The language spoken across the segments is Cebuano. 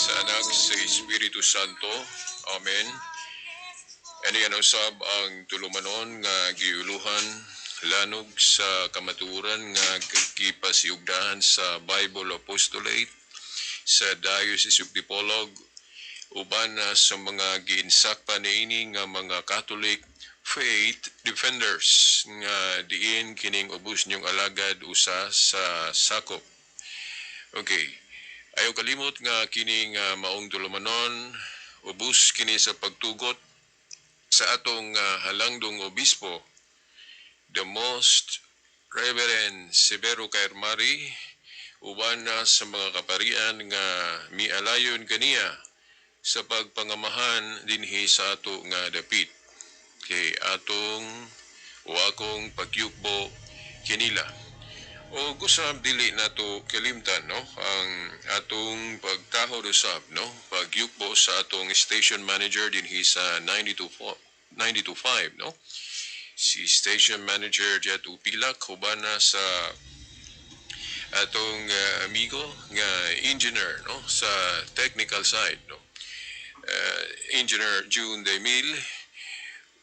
Sa Anak, sa Espiritu Santo. Amen. Ani ano usab ang tulumanon nga giuluhan lanog sa kamatuoran nga gipasiugdahan sa Bible Apostolate sa Diocese of Dipolog uban na sa mga giinsakpa niini nga mga Catholic Faith Defenders nga diin kining ubos niyong alagad usa sa sakop. Okay. Ayaw kalimot nga kini nga maong tulumanon ubos kini sa pagtugot sa atong halangdong obispo, the Most Reverend Severo Caermari, uban na sa mga kaparian nga mialayon kaniya sa pagpangamahan dinhi sa ato nga dapit. Kay atong o akong pagyukbo kinila. O gusab dili nato kalimtan, no, ang atong pagtahod usab, no, pagyukbo sa atong station manager dinhi sa 92 92.5, no, si station manager Jet Upilak, uban na sa atong amigo nga engineer, no, sa technical side, no, Engineer June Demil,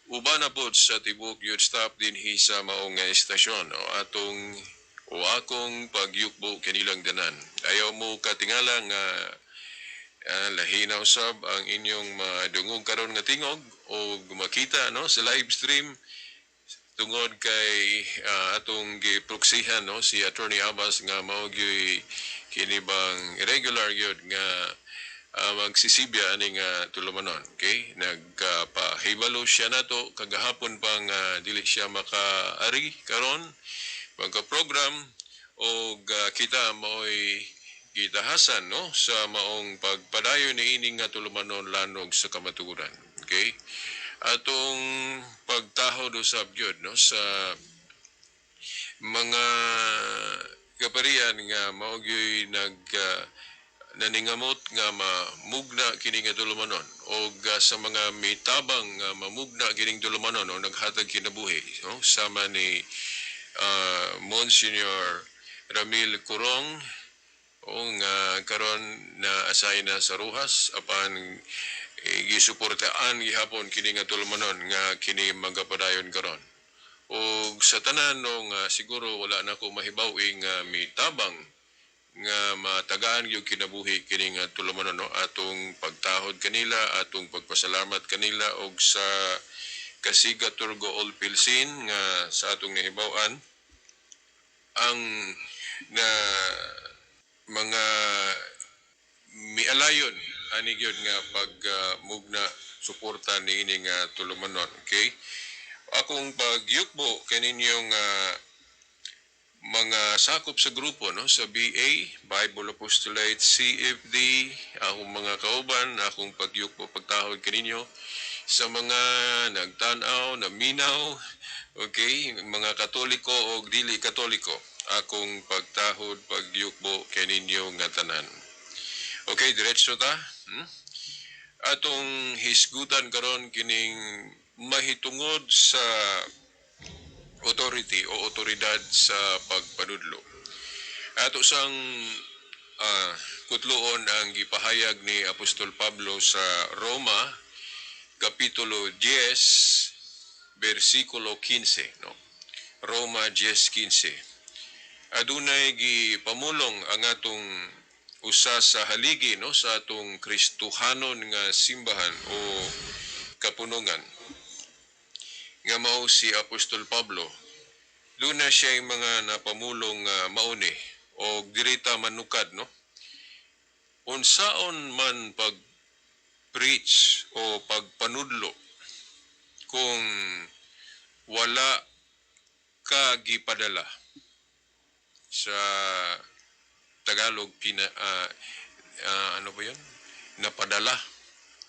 uban na pod sa tibok youth staff dinhi sa maong nga estasyon, no, atong o akong pagyukbo kanilang tanan. Ayaw mo katingala nga lahi na usab ang inyong madungog karon nga tingog o makita, no, sa live stream tungod kay atong giproksihan, no, si Attorney Abbas nga mao gyuy kini bang regular gyud nga magsisibya ani nga tulumanon. Okay, nagpahibalo siya nato kagahapon pa nga dili siya makaari karon pagka-program og kita maoy gitahasan, no, sa maong pagpadayon niini nga tulumanon lanog sa kamatuoran. Okay, atong pagtahod usab gyud, no, sa mga kaparian nga mao gyuy nag naningamot nga mamugna kini nga tulumanon og sa mga mitabang nga mamugna kining tulumanon o naghatag kinabuhi, no, sama ni Monsignor Ramil Curong o nga karon na asay na sa Roxas, apan eh, gisuportaan gihapon kini nga tulumanon nga kini magapadayon karon. Og sa tanan, no, nga siguro wala na ko mahibaw nga mitabang nga matagaan gyud kinabuhi kini nga tulumanon, no, atong pagtahod kanila, atong pagpasalamat kanila, og sa Kasiga Turgo All Pilsin nga sa atong nahibaw-an ang na mga mialayon ani gyud nga pag mugna suporta niini nga tulumanon. Okay, akong pagyukbo kaninyong mga sakop sa grupo, no, sa BA, Bible Apostolate CFD, akong mga kauban, akong pagyukbo, pagtahod kaninyo sa mga nagtan-aw, naminaw, okay, mga Katoliko o dili Katoliko, akong pagtahod, pagyukbo kaninyo nga tanan. Okay, diretso ta. Atong hisgutan karon kining mahitungod sa authority o otoridad sa pagpanudlo. Ato sang kutloon ang gipahayag ni Apostol Pablo sa Roma kapitulo 10 bersikulo 15, no. Roma 10:15. Adunay gipamulong ang atong usa sa haligi, no, sa atong Kristohanon nga simbahan o kapunungan nga mao si Apostol Pablo. Duna siya mga napamulong nga mauni o dirita manukad, no. Unsaon man pag preach o pagpanudlo kung wala ka gipadala? Sa Tagalog, pina ano ba 'yun, napadala,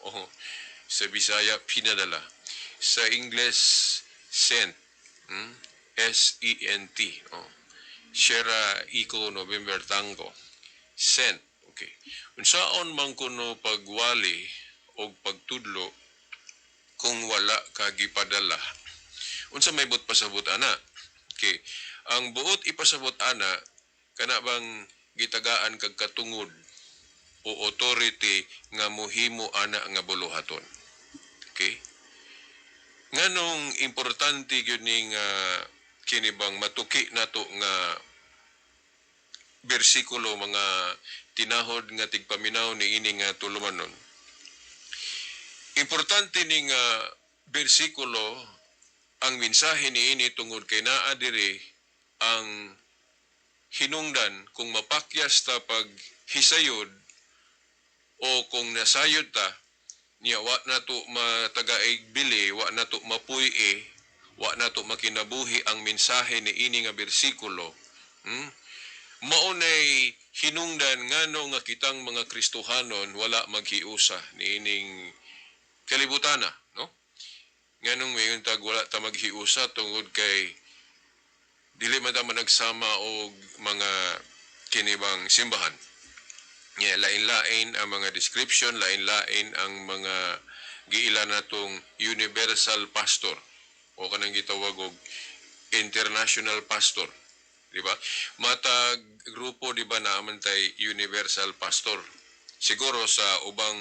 o sa Bisaya, pinadala, sa English, sent, S E N T, oh. Sierra Echo November Tango, sent. Okay, unsaon man kuno pagwali og pagtudlo kung wala ka gipadala? Unsa may buot pasabot ana? Okay, ang buot ipasabot ana, kana bang gitagaan kag katungod o authority nga muhimo ana nga buluhaton. Okay? Nganong importante gyud ning kini bang matuki nato nga bersikulo, mga tinahod nga tigpaminaw, ni ini nga tulumanon? Importante ni nga bersikulo, ang mensahe ni ini, tungod kay naa diri ang hinungdan kung mapakyas ta pag hisayod o kung nasayod ta niya, wa na to matagaig bili, wa na to mapuy-i, wa na to makinabuhi ang mensahe ni ini nga bersikulo. Maunay hinungdan ngano nga kitang mga Kristohanon wala maghiusa niining kalibutana, no? Nganong mayon tag wala ta maghiusa? Tungod kay dili man ta managsama og mga kinibang simbahan. Yeah, lain-lain ang mga description, lain-lain ang mga giila natong universal pastor o kanang gitawag og international pastor. Di ba? Matag grupo, di ba, naa man tay universal pastor. Siguro sa ubang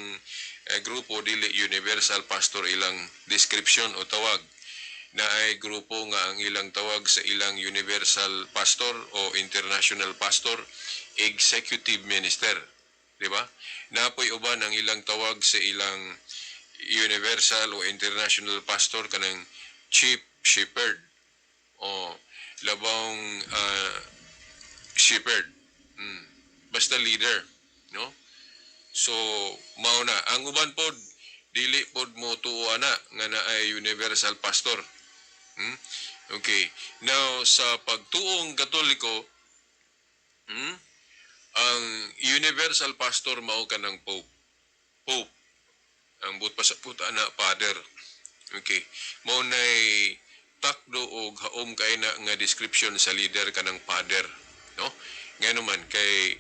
grupo dili universal pastor ilang description o tawag. Na ay grupo nga ang ilang tawag sa ilang universal pastor o international pastor, executive minister, di ba? Napoy uban ang ilang tawag sa ilang universal o international pastor, kanang chief shepherd o labong shepherd. Basta leader, no? So mao na ang uban pod dili pod mo tuo ana nga naay universal pastor. Okay. Now, sa pagtuong Katoliko, ang universal pastor mao kanang Pope. Pope. Ang buot pasabot ana, father. Okay. Mao nay takdo og haom kay na nga description sa leader, kanang father, no? Ngano man kay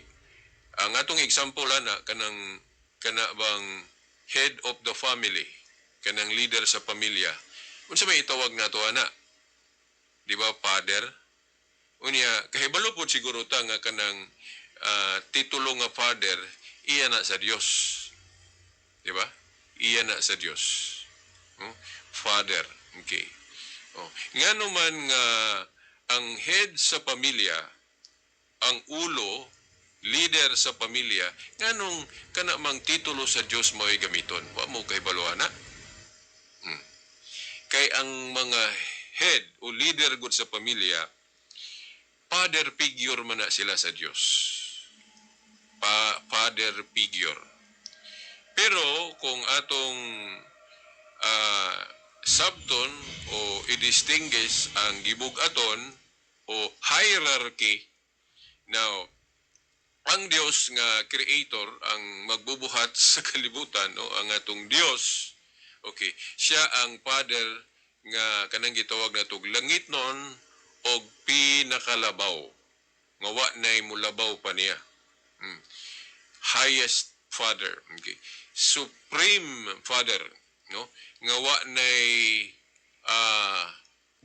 ang atong example ana, kanang kana bang head of the family, kanang leader sa pamilya. Unsa may itawag nato ana? Di ba father? Unya kahibalo pod siguro ta nga kanang titulo nga father iya na sa Dios. Di ba? Iya na sa Dios. Father. Okay. Oh. Ngano man nga ang head sa pamilya, ang ulo, leader sa pamilya, nganong kana mang titulo sa Dios mo'y gamiton? Wa mo kahibalo ana? Kay ang mga head o leader gud sa pamilya, father figure man na sila sa Dios. Father figure. Pero kung atong sabton o i-distinguish ang gibug-aton o hierarchy, now, ang Dios nga creator, ang magbubuhat sa kalibutan, o ang atong Dios, okay, siya ang father nga kanang gitawag natog langitnon og pinakalabaw nga wa nay mulabaw pa niya. Highest father, okay, supreme father, no, nga wa nay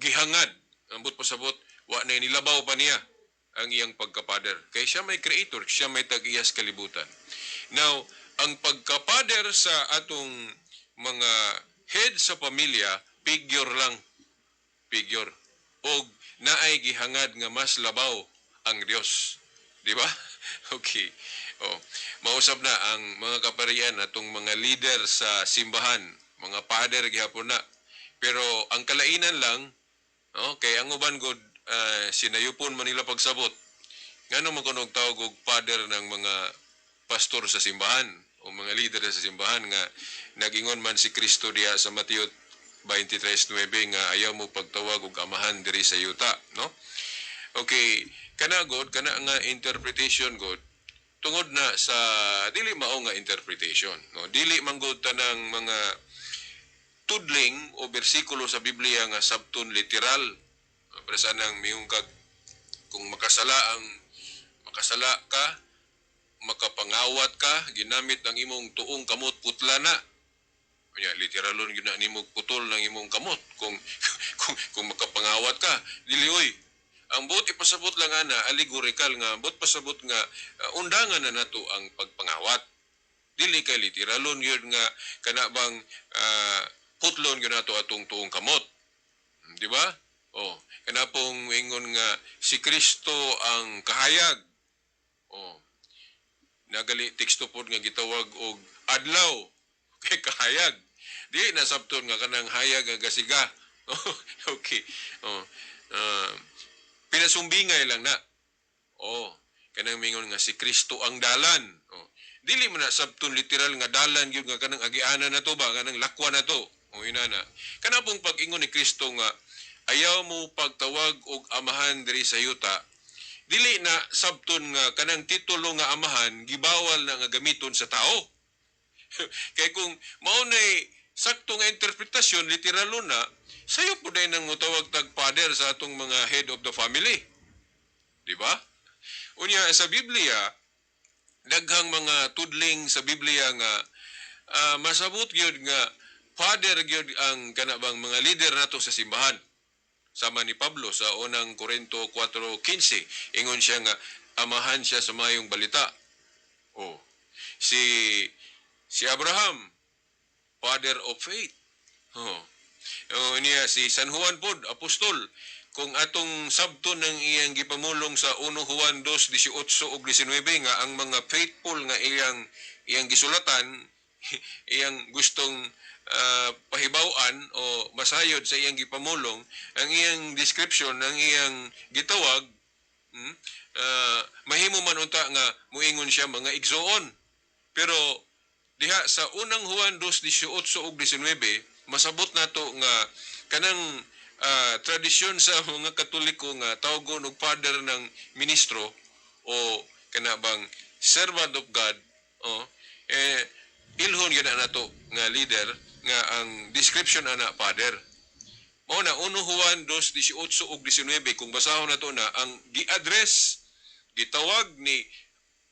gihangad. Ang buot pasabot, wa nay nilabaw pa niya ang iyang pagka-father kay siya may creator, siya may tag-iyas kalibutan. Now, ang pagka-father sa atong mga head sa pamilya, figure lang, figure, og naay gihangad nga mas labaw, ang Dios, di ba? Okay. Oh, mausab na ang mga kaparian, atong mga leader sa simbahan, mga father gihapon na. Pero ang kalainan lang, no, kay ang uban god sinayupon man nila pagsabot. Ngano man kuno og tawag og father ng mga pastor sa simbahan o mga leader sa simbahan, nga nagingon man si Kristo diha sa Mateo 23:9 nga ayaw mo pagtawag og amahan diri sa yuta, no? Okay, kana god, kana nga interpretation god, tungod na sa dili mao nga interpretation, no? Dili man gud tanang mga tudling o bersikulo sa Biblia nga sabton literal. Para sa nang miyong kag kung makasala ang makasala ka, makapangawat ka, ginamit ang imong tuong kamot, putla na. Unya, literalon gyud na nimo, putol ng imong kamot kung makapangawat ka. Dili oy. Ang buot ipasabot lang ana, allegorical nga buot pasabot nga undangan na nato ang pagpangawat. Dili kay literalon yun nga kana bang putlon gyud nato atong tuong kamot. Di ba? Oh, kana pong ingon nga si Kristo ang kahayag. Oh. Nagali teksto pod nga gitawag og adlaw kay kahayag. Di na sabton nga kanang hayag nga gasiga. Okay. Oh. Pinasumbingay lang na. Oh, kanang mingon nga si Kristo ang dalan. Oh. Dili man na sabton literal nga dalan gyud nga kanang agianan na to ba, kanang lakwa na to. O inana. Kana pong pag-ingon ni Kristo nga ayaw mo pagtawag og amahan diri sa yuta, dili na sabton nga kanang titulo nga amahan gibawal na nga gamiton sa tao. Kay kung mao nay sakto nga interpretasyon, literalo na, sayo po day nang mutawag tag father sa atong mga head of the family. Di ba? Unya sa Biblia, daghang mga tudling sa Biblia nga masabot gyud nga father gyud ang kana bang mga leader nato sa simbahan. Sama ni Pablo sa unang Korinto 4:15, ingon siya nga amahan siya sa mayong balita. Oh. Si Abraham, father of faith. Oh. Oh, niya si San Juan pod, apostol, kung atong sabton ng iyang gipamulong sa 1 Juan 2:18 ug 19 nga ang mga faithful nga iyang iyang gisulatan, iyang gustong pahibaw-an o masayod sa iyang gipamulong, ang iyang description, ang iyang gitawag, mahimo man unta nga muingon siya mga igsoon. Pero diha sa unang Juan 2:18 ug 19, masabot nato nga kanang tradisyon sa mga Katoliko nga tawgon og father ng ministro o kana bang servant of God, oh, eh ilhon gyud na nato nga leader nga ang description ana father. Mao na 1 Juan 2:18 ug 19, kung basahon nato na ang gi-address, gitawag ni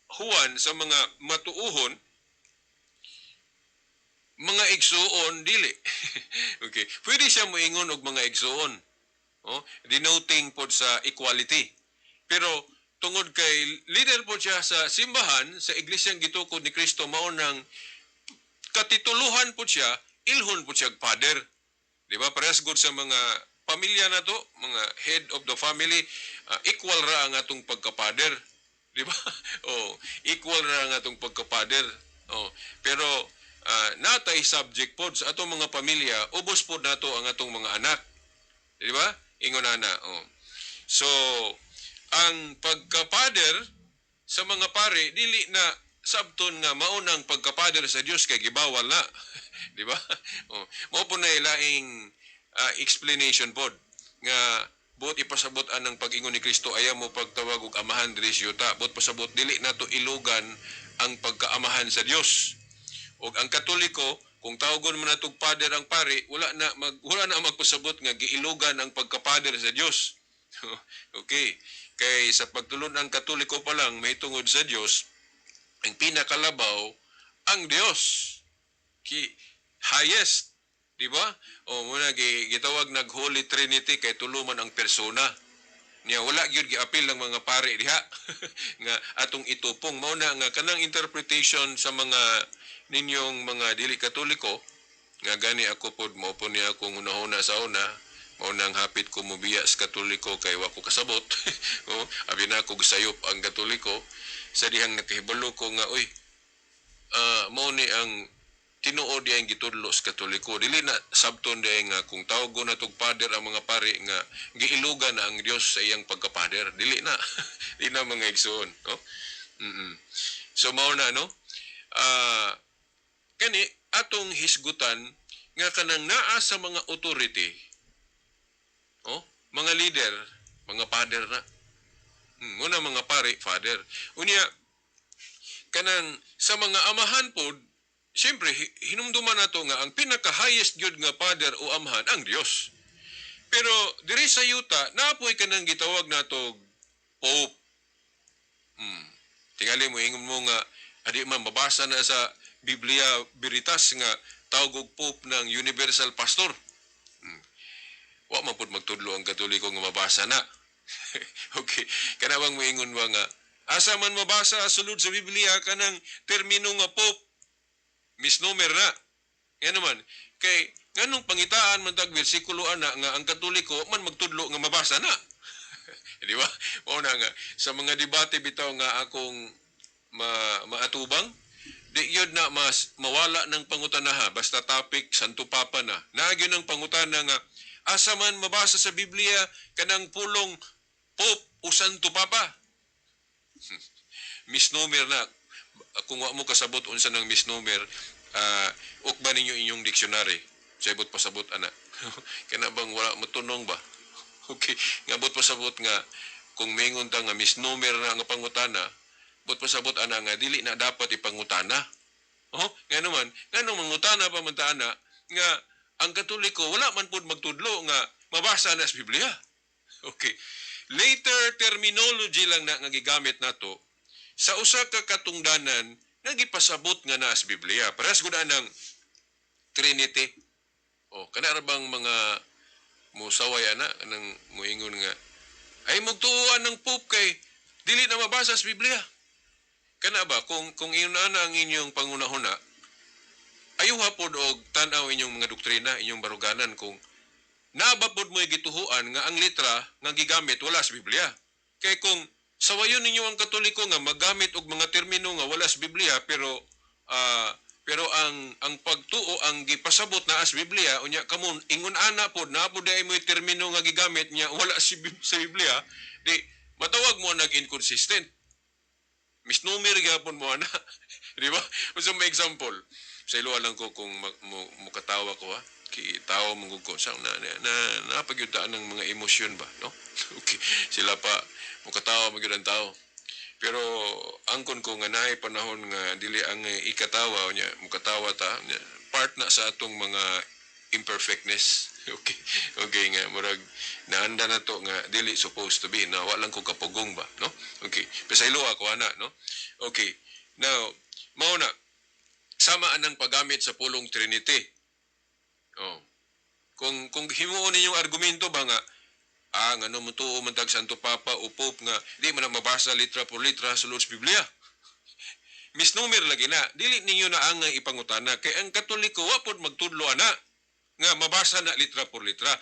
Juan sa mga matuuhon mga igsuon, dili. Okay. Pwede siya moingon og mga igsuon. Oh, denoting pod sa equality. Pero tungod kay leader pod siya sa simbahan, sa iglesyang gitukod ni Kristo, mao nang katituluhan pod siya, ilhon pod siya og father. Di ba? Parehas gud sa mga pamilya nato, mga head of the family, equal ra ang atong pagka-father. Di ba? Oh, equal ra ang atong pagka-father. Oh, pero natay subject pod sa atong mga pamilya, ubos pod nato ang atong mga anak. Di ba? Ingon ana. Oh. So, ang pagka-father sa mga pare dili na sabton nga maunang pagka-father sa Dios kay gibawal na. Di ba? Oh, mao po na laing explanation pod nga buot ipasabot anang pag-ingon ni Kristo ayaw mo pagtawag og amahan diri sa yuta, buot pasabot dili nato ilugan ang pagkaamahan sa Dios. Og ang Katoliko, kung tawagon mo natog father ang pari, wala na magpasabot nga giilugan ang pagka-father sa Dios. Okay. Kay sa pagtulon ang Katoliko pa lang may tungod sa Dios, ang pinakalabaw ang Dios. Ki highest, di ba? O muna gitawag nag Holy Trinity kay tulo man ang persona. Niya wala gyud giapil ang mga pare diha nga atong itupong. Mao na nga kanang interpretation sa mga ninyong mga dili Katoliko nga gani ako pod mao po niya akong hunahuna sa una, mao nang hapit ko mobiya sa Katoliko kay wa ko kasabot. Oh, abi na ako sayop ang Katoliko sa dihang nakahibalo ko nga uy, mao ni ang tinuod ang gitudlo sa Katoliko. Dili na sabton diay nga kung tawgon na tog father ang mga pari nga giilugan na ang Dios sa iyang pagka-father. Dili na. Di na, mga igsoon, no? So mao na, no, kani atong hisgutan nga kanang naa sa mga authority, oh, mga leader, mga father na. Muna mga pare, father. Unya kanang sa mga amahan pod, siyempre hinumduman nato nga ang pinaka highest gyud nga father o amahan ang Dios. Pero diri sa yuta naapoy kanang gitawag nato pope. Tingali mo ingon mo nga adi man mabasa na sa Biblia Veritas nga tawag og pope ng universal pastor. Wa man pud magtudlo ang Katoliko nga mabasa na. Okay. Kana bang moingon ba nga asa man mabasa sulod sa Biblia kanang termino nga pope? Misnomer na. Nga naman, kay nganong pangitaan man tag bersikulo ana nga ang Katoliko man magtudlo nga mabasa na? Di ba? Mao na nga sa mga debate bitaw nga akong maatubang, di yun na mas mawala ng pangutana basta topic Santo Papa na. Naa gyud ng pangutana nga asa man mabasa sa Biblia kanang pulong Pope o Santo Papa? Misnomer na. Kung wa mo kasabot unsa nang misnomer, ukba ninyo inyong dictionary. Sa ibot pasabot ana. Kana bang wala mo tunong ba? Okay, nga bot pasabot nga kung mingon ta nga misnomer na nga pangutana, bot pasabot ana nga dili na dapat ipangutana. Oh, nga naman, nganong mangutana pa man ta ana nga ang Katoliko wala man pud magtudlo nga mabasa na sa Biblia? Okay. Later terminology lang na nga gigamit nato sa usa ka katungdanan nga gipasabot nga naa sa Biblia. Parehas gud anang Trinity. Oh, kana ra bang mga musaway ana, kanang muingon nga ay magtuoan ng Pope kay dili na mabasa sa Biblia. Kana ba kung ingon ana ang inyong pangunahuna, ayuha pod og tan-aw inyong mga doktrina, inyong baruganan kung naa ba pod mo'y gituhuan nga ang litra nga gigamit wala sa Biblia. Kay kung sawayon ninyo ang Katoliko nga magamit og mga termino nga wala sa Biblia, pero ang pagtuo ang gipasabot naa sa Biblia, unya kamo ingon ana pod naa pod diay mo'y termino nga gigamit niya wala sa Biblia, di matawag mo nag inconsistent. Misnomer gyapon mo ana. Di ba? Unsa may example? Sa ilo lang ko kung mukatawa ko ha. Kitawa mo ko sa na napagyudaan ng mga emosyon ba, no? Okay. Sila pa mukatawa mo gyud ang tao. Pero angkon ko nga naay panahon nga dili ang ikatawa nya mukatawa ta nya, part na sa atong mga imperfectness. Okay. Okay nga murag naanda na to nga dili supposed to be na wa lang ko kapugong ba, no? Okay. Pasaylo ako ana, no? Okay. Now, mao na sama anang paggamit sa pulong Trinity. Oh. Kung himuon ninyong argumento ba nga ngano mo tuo man tag Santo Papa o Pope nga di man na mabasa litra por litra sa sulod sa Biblia? Misnomer lagi na. Dili ninyo na ang ipangutana kay ang Katoliko wa pod magtudlo ana nga mabasa na litra por litra.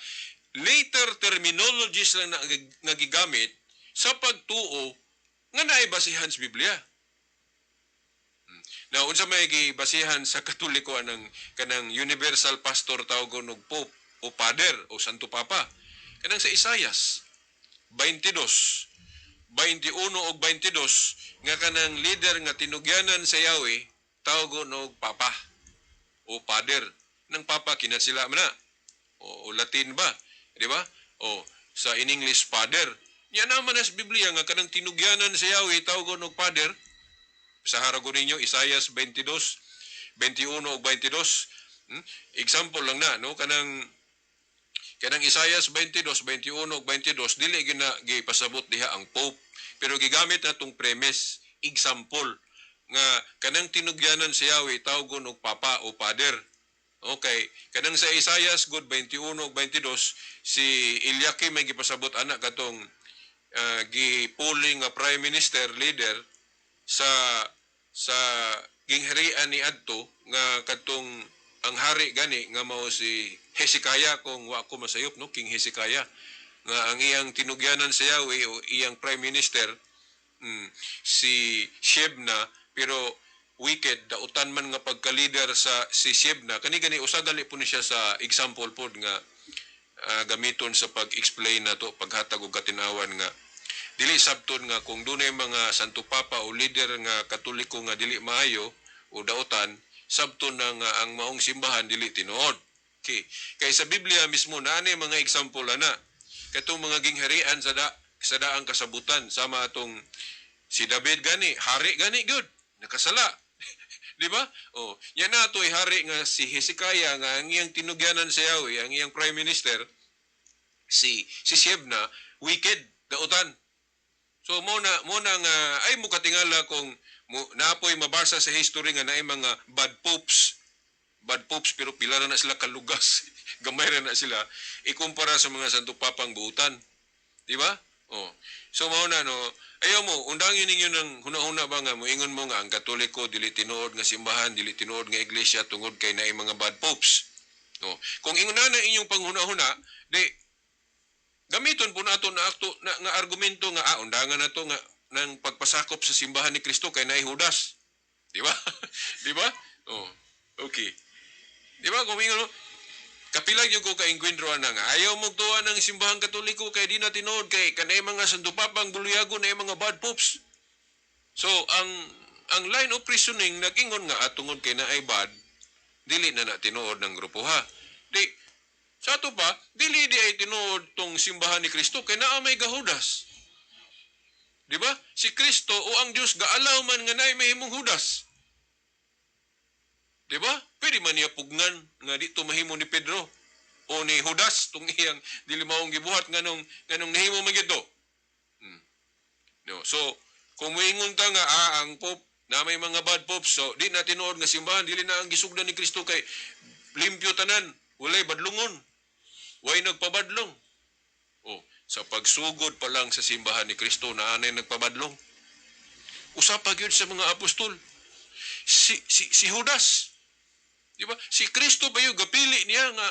Later terminologies lang na nga gigamit sa pagtuo nga naay basihan sa Biblia. Now, unsa may gibasihan sa Katoliko anang kanang universal pastor tawgon og Pope o Father o Santo Papa? Kanang sa Isayas 22, 21 og 22 nga kanang leader nga tinugyanan sa Yahweh tawgon og Papa o Father. Nang Papa kinatsila man na. O Latin ba? Di ba? O sa in English, Father. Nya naman sa Biblia nga kanang tinugyanan sa Yahweh tawgon og Father. Sa harago ninyo Isayas 22, 21 ug 22. Example lang na, no, kanang Isayas 22, 21 ug 22, dili gina gipasabot diha ang Pope, pero gigamit na tong premise, example nga kanang tinugyanan sa Yahweh tawgon og Papa o Father. Okay, kanang sa Isayas good 21 ug 22, si Eliakim may gipasabot ana, katong gipuli nga prime minister, leader sa gingharian ni adto nga kadtong ang hari gani nga mao si Hezekiah, kung wa ko masayop, no, King Hezekiah, nga ang iyang tinugyanan sa Yahweh o iyang prime minister, si Shebna, pero wicked, dautan man nga pagka-leader sa si Shebna. Kani gani usa gali po ni siya sa example pod nga gamiton sa pag-explain nato, paghatag og katinawan nga dili sabton nga kung dunay mga Santo Papa o leader nga Katoliko nga dili maayo o dautan, sabton na nga ang maong simbahan dili tinuod. Okay. Kay sa Biblia mismo naa mga example ana. Katong mga gingharian sa daang kasabutan, sama atong si David gani, hari gani gyud, nakasala. Di ba? Oh, yan na to'y hari nga si Hezekiah nga ang iyang tinugyanan sa Yahweh, ang iyang prime minister si Shebna, wicked, dautan. So mo na nga ay mo katingala kung mo, napoy mabasa sa history nga naay mga bad popes. Bad popes, pero pila na na sila kalugas. Gamay ra na sila ikumpara sa mga Santo Papang buutan. Di ba? Oh. So mao na, no, ayaw mo undangin ninyo ng hunahuna ba nga moingon mo nga ang Katoliko dili tinuod nga simbahan, dili tinuod nga iglesia tungod kay naay mga bad popes. Oh. Kung ingon na inyong panghuna-huna, di gamiton po nato na akto na, nga argumento nga undangan nato nga ng pagpasakop sa simbahan ni Kristo kay naay Judas. Di ba? Di ba? Oh. Okay. Di ba kung ingon mo, kapila gyud ko ka engkwentro ana nga ayaw mo tuwa ng Simbahang Katoliko kay di na tinuod kay kanay mga sandupapang bulyago na mga bad popes. So ang line of reasoning nag-ingon nga tungod kay naay bad, dili na na tinuod ng grupo ha. Di sa ato pa, dili di ay tinuod tong simbahan ni Kristo kay naa may gahudas. Di ba? Si Kristo o ang Dios gaalaw man nga naay mahimong Judas. Di ba? Pwede man niya pugnan nga dito mahimo ni Pedro o ni Judas tung iyang dili maong gibuhat nganong nahimo man gyud to. No. So, kung moingon ta nga ang pope na may mga bad popes, so di na tinuod nga simbahan, dili na ang gisugdan ni Kristo kay limpyo tanan, walay badlungon. Way nagpabadlong. Oh, sa pagsugod pa lang sa simbahan ni Kristo na anay nagpabadlong. Usa pa gyud sa mga apostol. Si Judas. Di ba? Si Kristo ba yung gapili niya nga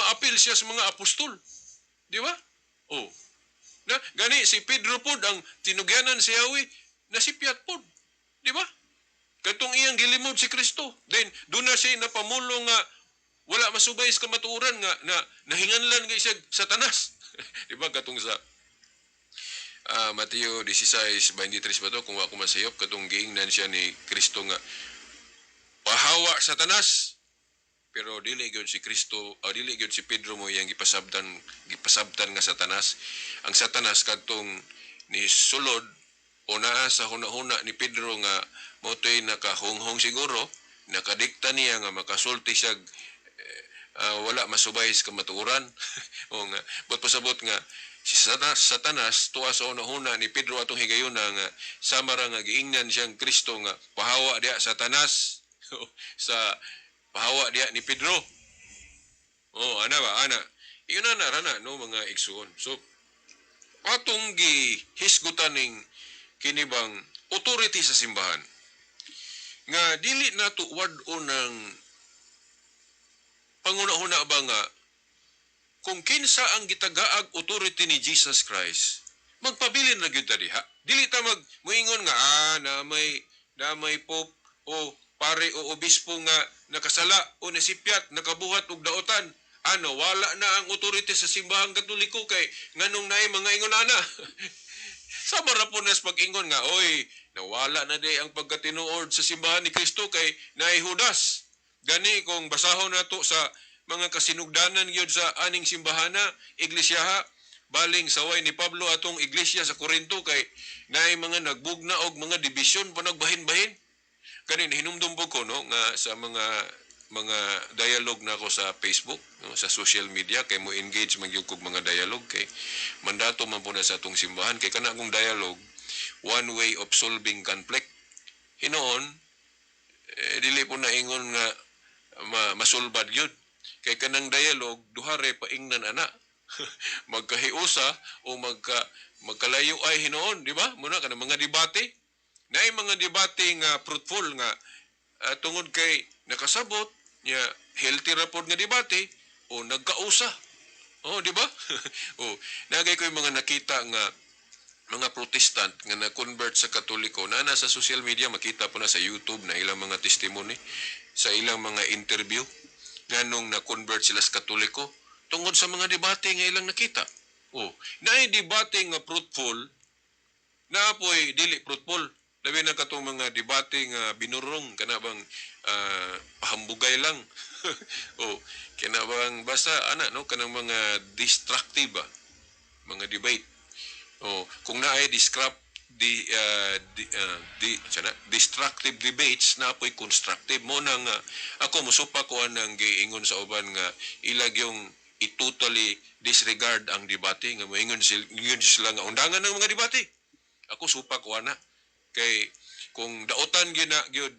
maapil siya sa mga apostol? Di ba? Oh. Na, gani si Pedro pod ang tinugyanan si Yahweh, nasipyat pod. Di ba? Katong iyang gilimod si Kristo. Then doon na siya napamulong nga wala masubay sa kamatuoran nga na nahinganlan nga siya Satanas. Di ba katong sa Mateo 16:23 ba to, kung wa ko masayop, katong giingnan siya ni Kristo nga "Pahawa, Satanas," pero dili gyud si Kristo o dili gyud si Pedro mo iyang gipasabtan nga Satanas. Ang Satanas kadtong ni sulod o naa sa hunahuna ni Pedro nga mao to'y nakahunghong siguro, nakadikta niya nga makasulti siya wala masubay sa kamatuoran o nga but pasabot nga si Satanas tuwa sa hunahuna ni Pedro atong higayuna nga sama ra nga giingnan siyang Kristo nga "Pahawa diha, Satanas," sa pahawa diha ni Pedro. Oh, ana ba, ana. Iyon na rana, no, mga igsuon. So atong gihisgutan ning kini bang authority sa simbahan nga dili nato wad-on ng panghuna-huna ba nga kung kinsa ang gitagaag authority ni Jesus Christ, magpabilin na gyud ta diha. Dili ta mag moingon nga na may pope o pare o obispo nga nakasala o nasipyat, nakabuhat og daotan, ano, wala na ang authority sa Simbahang Katoliko kay nganong naay mga ingon ana. Sama ra po nas pag-ingon nga, "Oy, nawala na di ang pagkatinuod sa simbahan ni Kristo kay naay Judas." Gani kung basahon nato sa mga kasinugdanan gyud sa aning simbahana, iglesyaha, baling saway ni Pablo atong iglesia sa Korinto kay naay mga nagbugna og mga dibisyon pa nagbahin-bahin. Kani hinumdum po ko, no, nga sa mga dialogue na ako sa Facebook, no, sa social media kay mo engage man gyud kog mga dialogue kay mandato man po na sa atong simbahan kay kana akong dialogue, one way of solving conflict. Hinoon dili po na ingon nga masulbad gyud kay kanang dialogue duha re paingnan ana, magkahiusa o magkalayo ay hinoon, di ba? Muna kanang mga debate, naay mga debate nga fruitful nga tungod kay nakasabot niya, healthy ra pod nga debate o nagkausa. Oh, di ba? Oh, nagay ko yung mga nakita nga mga Protestant nga na-convert sa Katoliko na nasa social media, makita po na sa YouTube na ilang mga testimony sa ilang mga interview nganong na-convert sila sa Katoliko tungod sa mga debate nga ilang nakita. Oh, naay debate nga fruitful, naa poy dili fruitful. Labi na katong mga debate nga binurong, kana bang pahambugay lang. O kana bang basta ana, no, kanang mga destructive ba mga debate. O kung naay discrap di di, di sana, destructive debates, na poy constructive mo na nga ako musupa ko anang giingon sa uban nga ilag yung i-totally disregard ang debate nga moingon sila, ingon sila nga undangan ng mga debate. Ako supa ko ana kay kung daotan gyud na gyud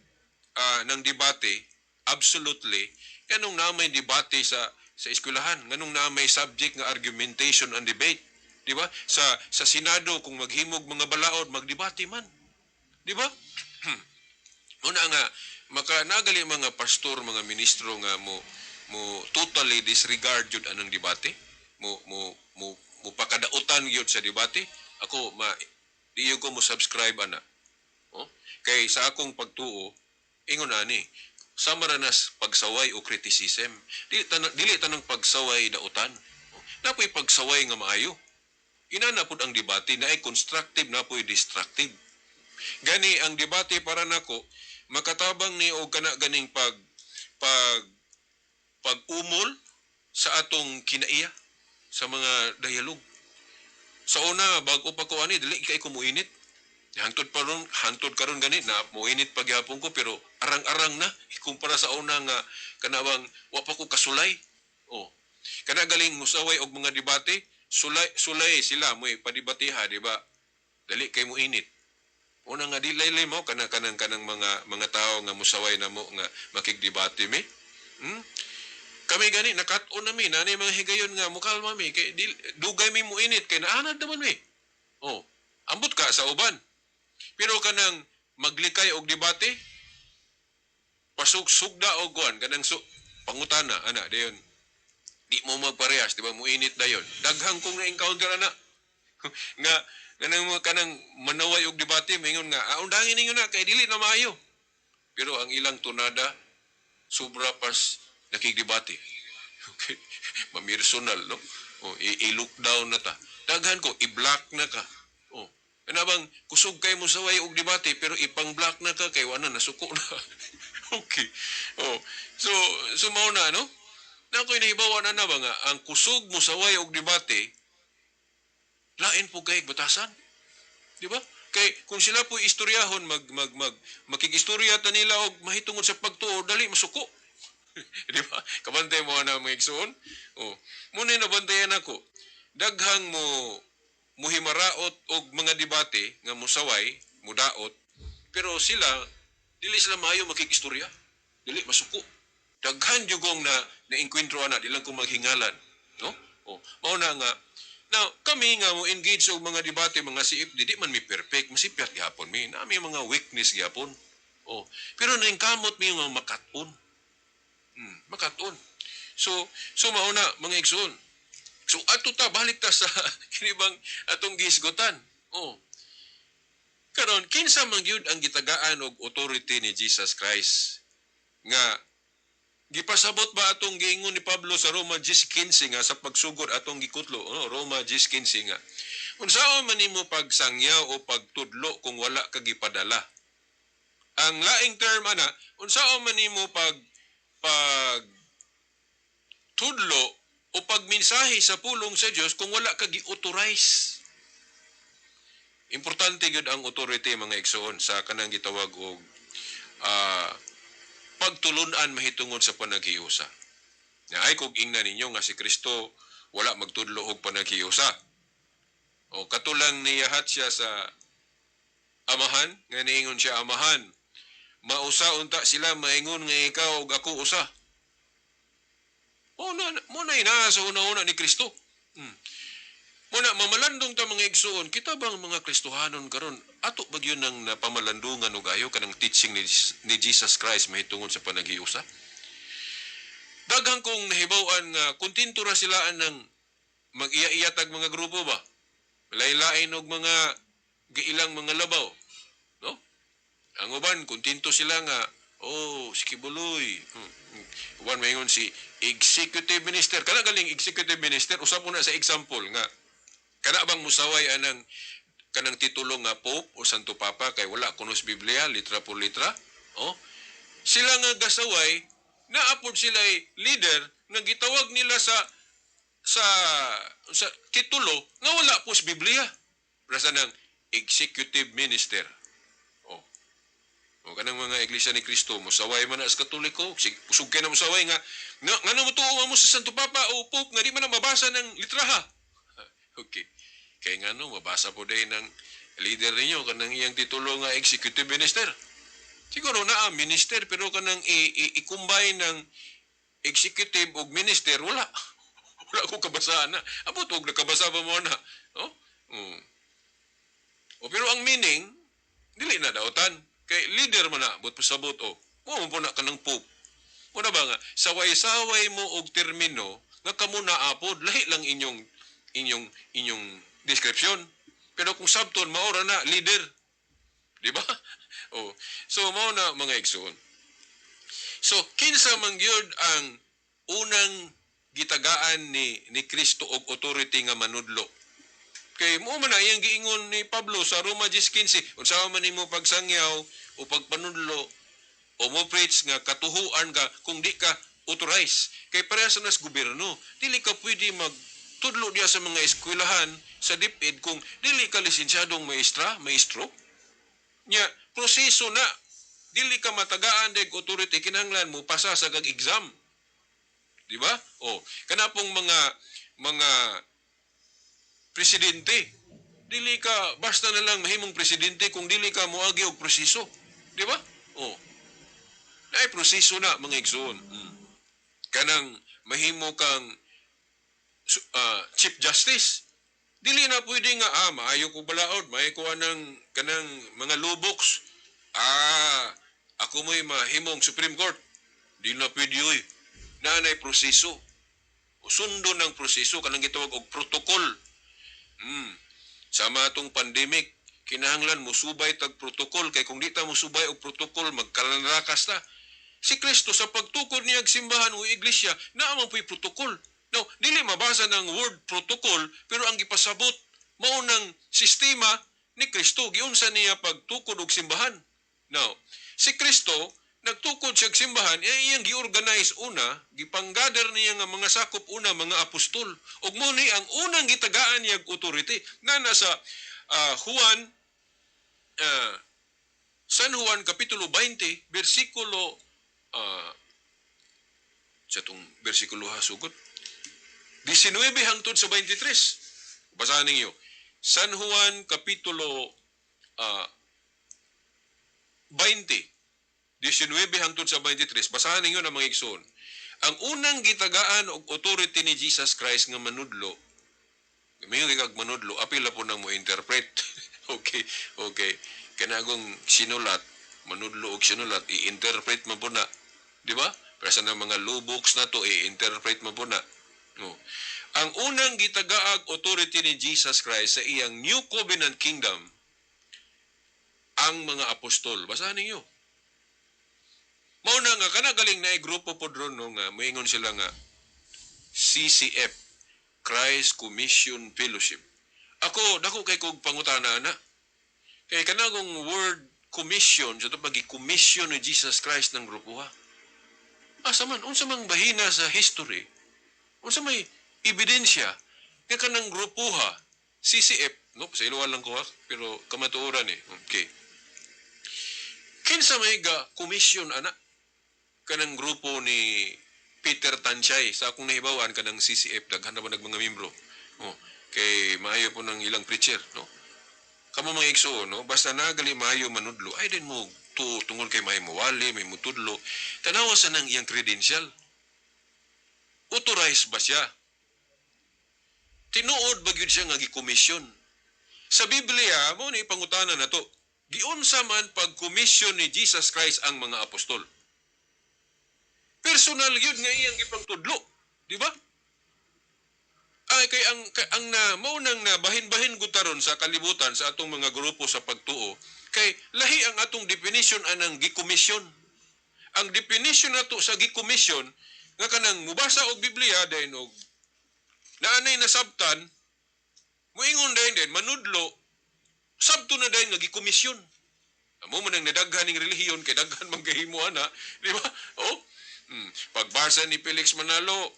ng debate, absolutely, kanong na may debate sa eskwelahan, nganong na may subject nga argumentation and debate? Di ba? Sa Senado, kung maghimog mga balaod, magdebate man. Di ba? Una nga maka nagali mga pastor, mga ministro nga mo totally disregard jud anang debate. Mo pakadautan gyud sa debate. Ako ma di ko mo subscribe ana. Oh? Kay sa akong pagtuo, ingon ani, sama ra nas pagsaway o criticism. Dili tanang pagsaway dautan. Oh? Napoy pagsaway nga maayo. Inana pud ang debate, naay constructive, napoy destructive. Gani ang debate para nako makatabang ni og kana ganing pag pag pag-umol sa atong kinaiya sa mga dialog. Sa una, bago pa ko ani, dili kay ko muinit. Hangtod pa ron, hangtod karon gani na muinit pa gyapon ko, pero arang-arang na kumpara sa una nga kanabang wa pa ko kasulay. Oh. Kana galing musaway og mga debate, sulay sulay sila mo ipadebatiha, di ba? Dali kay mo init. Una nga di laylay mo kana kanang mga tao nga musaway na mo nga makigdebate mi. Kami gani nakat-on na mi nani mga higayon nga mukalma mi kay di, dugay mi mo init kay naanad naman mi. Oh, ambot ka sa uban. Pero kanang maglikay og debate, pasugsugda og kuan kanang pangutana ana dayon. Di mo magparehas, di ba, mo init dayon. Daghang kong na-encounter ana nga kanang kanang manaway og debate, maingon nga, "Ah, undangin ninyo na kay dili na maayo." Pero ang ilang tunada sobra pas nakigdebate. Okay. Mamirsonal, no? O, i-lockdown na ta. Daghan ko, i-block na ka. O, kana bang kusog kay mo saway og debate pero ipang-block na ka kay wala nasuko na. Okay. Oh, so mao na, no? Na ako'y nahibawa na na ba nga ang kusog mo saway og debate lain po kay batasan. Di ba? Kay kung sila po istoryahon, mag mag mag makigistorya ta nila og mahitungod sa pagtuo, dali masuko. Di ba? Kabantay mo na, mga igsoon. Oh, muna nabantayan ako. Daghang mo muhimaraot og mga debate nga musaway, mudaot, pero sila dili sila maayo makikistorya. Dili masuko. Daghan jugong na naengkwentro ana, di lang ko maghingalan, no? Oh, mao na nga. Now, kami nga mo engage og mga debate, mga CFD, di man mi perfect, masipyat gihapon mi. Nami mga weakness gihapon. Oh, pero naingkamot mi nga makat-on. Makat-on. So mao na, mga igsoon. So ato ta, balik ta sa kini bang atong gihisgutan. Oh. Karon, kinsa man gyud ang gitagaan og authority ni Jesus Christ nga gipasabot ba atong giingon ni Pablo sa Roma 10:15 nga sa pagsugod atong gikutlo, no? Roma 10:15 nga unsaon man nimo pagsangyaw o pagtudlo kung wala ka gipadala? Ang laing term ana, unsaon man nimo pag tudlo o pagmensahe sa pulong sa Dios kung wala ka gi-authorize? Importante gyud ang authority, mga igsoon, sa kanang gitawag og pagtulunan mahitungod sa panaghiusa. Na ay kog ingnan ninyo nga si Kristo wala magtudlo og panaghiusa. O katulang niyahat siya sa Amahan, nga niingon siya, "Amahan, mausa unta sila maingon nga ikaw ug ako usa." O na mo na ina sa una-una ni Kristo. Muna mamalandong ta, mga igsuon, kita bang mga Kristohanon karon, ato ba gyud nang napamalandungan og ayo kanang teaching ni Jesus Christ mahitungod sa panaghiusa? Daghang kong nahibaw-an nga kontento ra sila ng mag-iya-iya tag mga grupo ba. Lain-lain og mga giilang mga labaw, no? Ang uban kontento sila nga, oh, si Quiboloy. Uban maingon si executive minister. Kana galing executive minister, usab mo na sa example nga kana bang musaway anang kanang titulo nga Pope o Santo Papa kay wala kuno sa Biblia litra por litra? Oh. Sila nga gasaway, naapod sila leader nga gitawag nila sa titulo nga wala po sa Biblia. Basta ng executive minister. Oh. O kanang mga Iglesia ni Cristo, musaway man na sa Katoliko, kusog kay na musaway nga nga ngano mo tuo mo sa Santo Papa o Pope nga di man na mabasa ng litraha? Okay. Kay ngano mabasa po din ng leader ninyo kanang iyang titulo nga executive minister? Siguro naa minister, pero kanang i-combine ng executive ug minister, wala. Wala ko kabasaan na. Abot og nakabasa ba mo na? Oh? O, pero ang meaning dili na dautan kay leader man na but pasabot o. Mo mo po na kanang pope. Muna ba nga saway-saway mo og termino nga kamo na apod, lahi lang inyong description. Pero kung sabton maora na leader. Di ba? Oh. So mao na, mga igsoon. So kinsa man gyud ang unang gitagaan ni Kristo og authority nga manudlo? Kay mo man na iyang giingon ni Pablo sa Roma 10:15, unsa man nimo pagsangyaw o pagpanudlo o mo preach nga katuhuan ka kung di ka authorized? Kay parehas na sa gobyerno, dili ka pwede magtudlo diya sa mga eskwelahan sa DepEd kung dili ka lisensyadong maestra, maestro. Nya, proseso na dili ka matagaan deg authority, kinahanglan mo pasa sa kag exam. Di ba? O, kana pong mga presidente. Dili ka basta na lang mahimong presidente kung dili ka moagi og proseso. Di ba? O. Naay proseso na, mga igsoon. Kanang mahimo kang chief justice. Dili na pwede nga maayo ko balaod, maayo ko anang kanang mga law books. Ako mo'y mahimong Supreme Court. Di na pwede oy. Naanay proseso. Sundo ng proseso kanang gitawag og protocol. Sama atong pandemic, kinahanglan musubay tag protocol kay kung di ta musubay og protocol, magkalanrakas ta. Si Kristo sa pagtukod niya og simbahan o iglesia, naa man po'y protocol. Now, dili mabasa ng word protocol, pero ang gipasabot mao nang sistema ni Kristo, giunsa niya pagtukod og simbahan. Now, si Kristo nagtukod siya og simbahan, eh, iyang gi-organize una, gipanggather niya nga mga sakop una mga apostol. Ug mo ni ang unang gitagaan niya og authority na nasa Juan San Juan kapitulo 20 bersikulo sa tong bersikulo ha sugot 19 hangtod sa 23. Basahan ninyo. San Juan kapitulo 20 19 hangtod sa 23. Basahan ninyo na, mga igsoon. Ang unang gitagaan og authority ni Jesus Christ nga manudlo, mingon kag manudlo, apil na po nang mo interpret. Okay. Kanagong sinulat, manudlo og sinulat, i-interpret man po na. Di ba? Pero sa mga law books na to, i-interpret man po na. No. Ang unang gitagaag authority ni Jesus Christ sa iyang New Covenant Kingdom, ang mga apostol. Basahan ninyo. Mao na nga kana galing na grupo pod ron, no, nga moingon sila nga CCF, Christ Commission Fellowship. Ako dako kay kog pangutana na. Kay kanagong word commission sa to pag-commission ni Jesus Christ ng grupo ha. Asa man, unsa mang bahina sa history? Unsa may ebidensya nga kanang grupo ha, CCF, no, sa iluwan lang ko ha, pero kamatuoran eh. Okay. Kinsa may ga commission ana kanang grupo ni Peter Tanchay? Sa akong nahibawan, kanang CCF daghan na ba nag mga membro. Oh, kay maayo po ng ilang preacher, no. Kamo, mga igsoon, no, basta nagali maayo manudlo, ay din mo to tungod kay may muwali, may mutudlo. Tanawa sa nang iyang credential. Authorized ba siya? Tinuod ba gyud siya nga gikomisyon? Sa Biblia, mo ni pangutana na to. Giunsa man pagkomisyon ni Jesus Christ ang mga apostol? Personal yun nga iyang gipangtudlo, di ba? Ay kay ang na mao nang nabahin-bahin gud taron sa kalibutan sa atong mga grupo sa pagtuo kay lahi ang atong definition anang gikomisyon. Ang definition nato sa gikomisyon nga kanang mubasa og Biblia dayon og naanay nasabtan, muingon dayon din manudlo, sabto na dayon nga gikomisyon. Amo man ang nadaghan ning relihiyon kay daghan man gahimo ana, di ba? Oh. Pagbasa ni Felix Manalo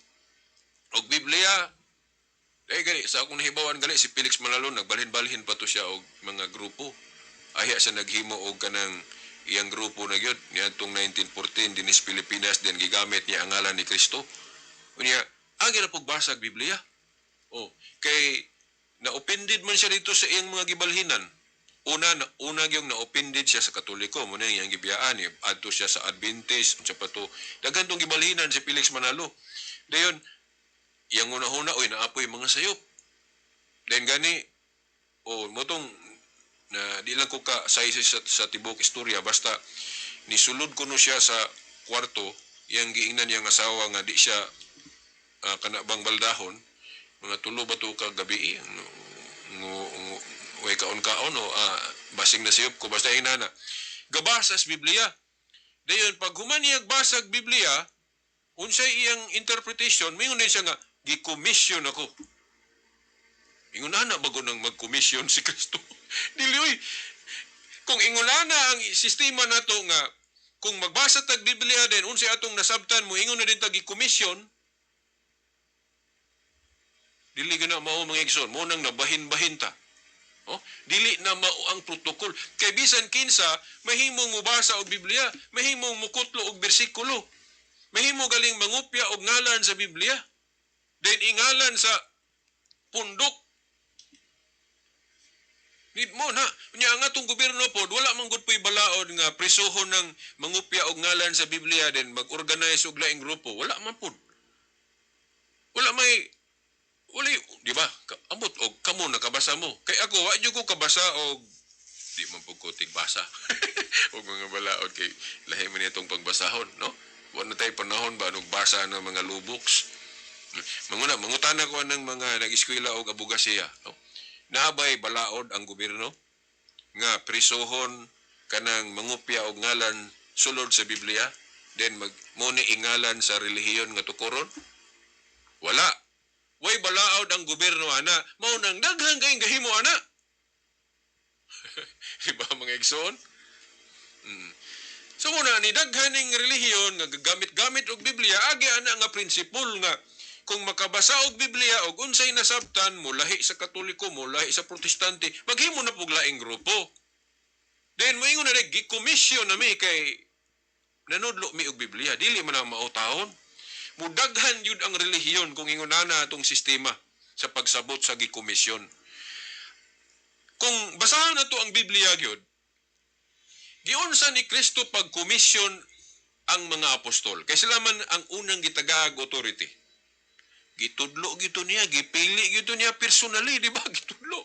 og Biblia, eh gani sa akong nahibawan gali si Felix Manalo nagbalhin-balhin pa to siya og mga grupo. Ayha siya naghimo og kanang iyang grupo na gyud niadtong 1914 dinis Pilipinas din, gigamit niya ang ngalan ni Kristo. Unya, agi ra pagbasa og Biblia. Oh, kay na-offended man siya dito sa iyang mga gibalhinan. Una na una gyud na-offended siya sa Katoliko, mo na iyang gibiyaan eh. Adto siya sa Adventist, unsa pa to. Daghan tong gibalhinan si Felix Manalo. Dayon iyang una-una, oy, naapoy mga sayop. Then gani o mao tong na di lang ko ka sa tibuok istorya, basta nisulod kuno siya sa kwarto, iyang giingnan niyang asawa nga di siya kana bang baldahon, mga 3 ba to ka gabi, ngo way kaon-kaon o basing na siyop ko, basta inana gabasa sa Biblia. Dayon pag human niya basag Biblia, unsay iyang interpretation, mingon din siya nga gi-commission ako. Ingon ana bago nang mag-commission si Kristo? Dili oy. Kung ingon ana ang sistema nato nga kung magbasa tag Biblia din unsay atong nasabtan, mo ingon na din tag gi-commission, dili gana mao, mga igsoon. Mao nang nabahin-bahin ta. Oh, dili na mao ang protocol. Kay bisan kinsa mahimong mobasa og Biblia, mahimong mukutlo og bersikulo. Mahimo galing mangupya og ngalan sa Biblia. Then ingalan sa pundok. Need mo na. Unya ang atong gobyerno pod wala man gud po'y balaod nga prisohon ng mangupya og ngalan sa Biblia then mag-organize og laing grupo. Wala man pod. Wala may wala, di ba? Amot og kamo nakabasa mo. Kay ako wa jud ko kabasa og di man pud ko tigbasa og mga balaod kay lahi man itong pagbasahon, no? Wa na tay panahon ba og basa ng mga law books. Manguna, mangutana ko ng mga nag-eskwela og abogasiya, no? Naabay balaod ang gobyerno nga prisohon kanang mangupya og ngalan sulod sa Biblia then mag mo ni ingalan sa relihiyon nga tukoron? Wala. Way balaod ang gobyerno ana, mao nang daghang kayong gahimo ana. Di ba, mga igsoon? So muna ni daghan ning relihiyon nga gagamit-gamit og Biblia, agi ana nga prinsipol nga kung makabasa og Biblia og unsay nasabtan, mulahi sa Katoliko, mulahi sa Protestante, maghimo na pug laing grupo. Then moingon na rin, gi-commission na mi kay nanudlo mi og Biblia, dili man ang mao taon. Mudaghan yun ang relihiyon kung ingon na atong sistema sa pagsabot sa gikomisyon. Kung basahan na to ang Biblia gyud, giunsa ni Kristo pagkomisyon ang mga apostol. Kay sila man ang unang gitagaag authority. Gitudlo gito niya, gipili gito niya personally, di ba? Gitudlo.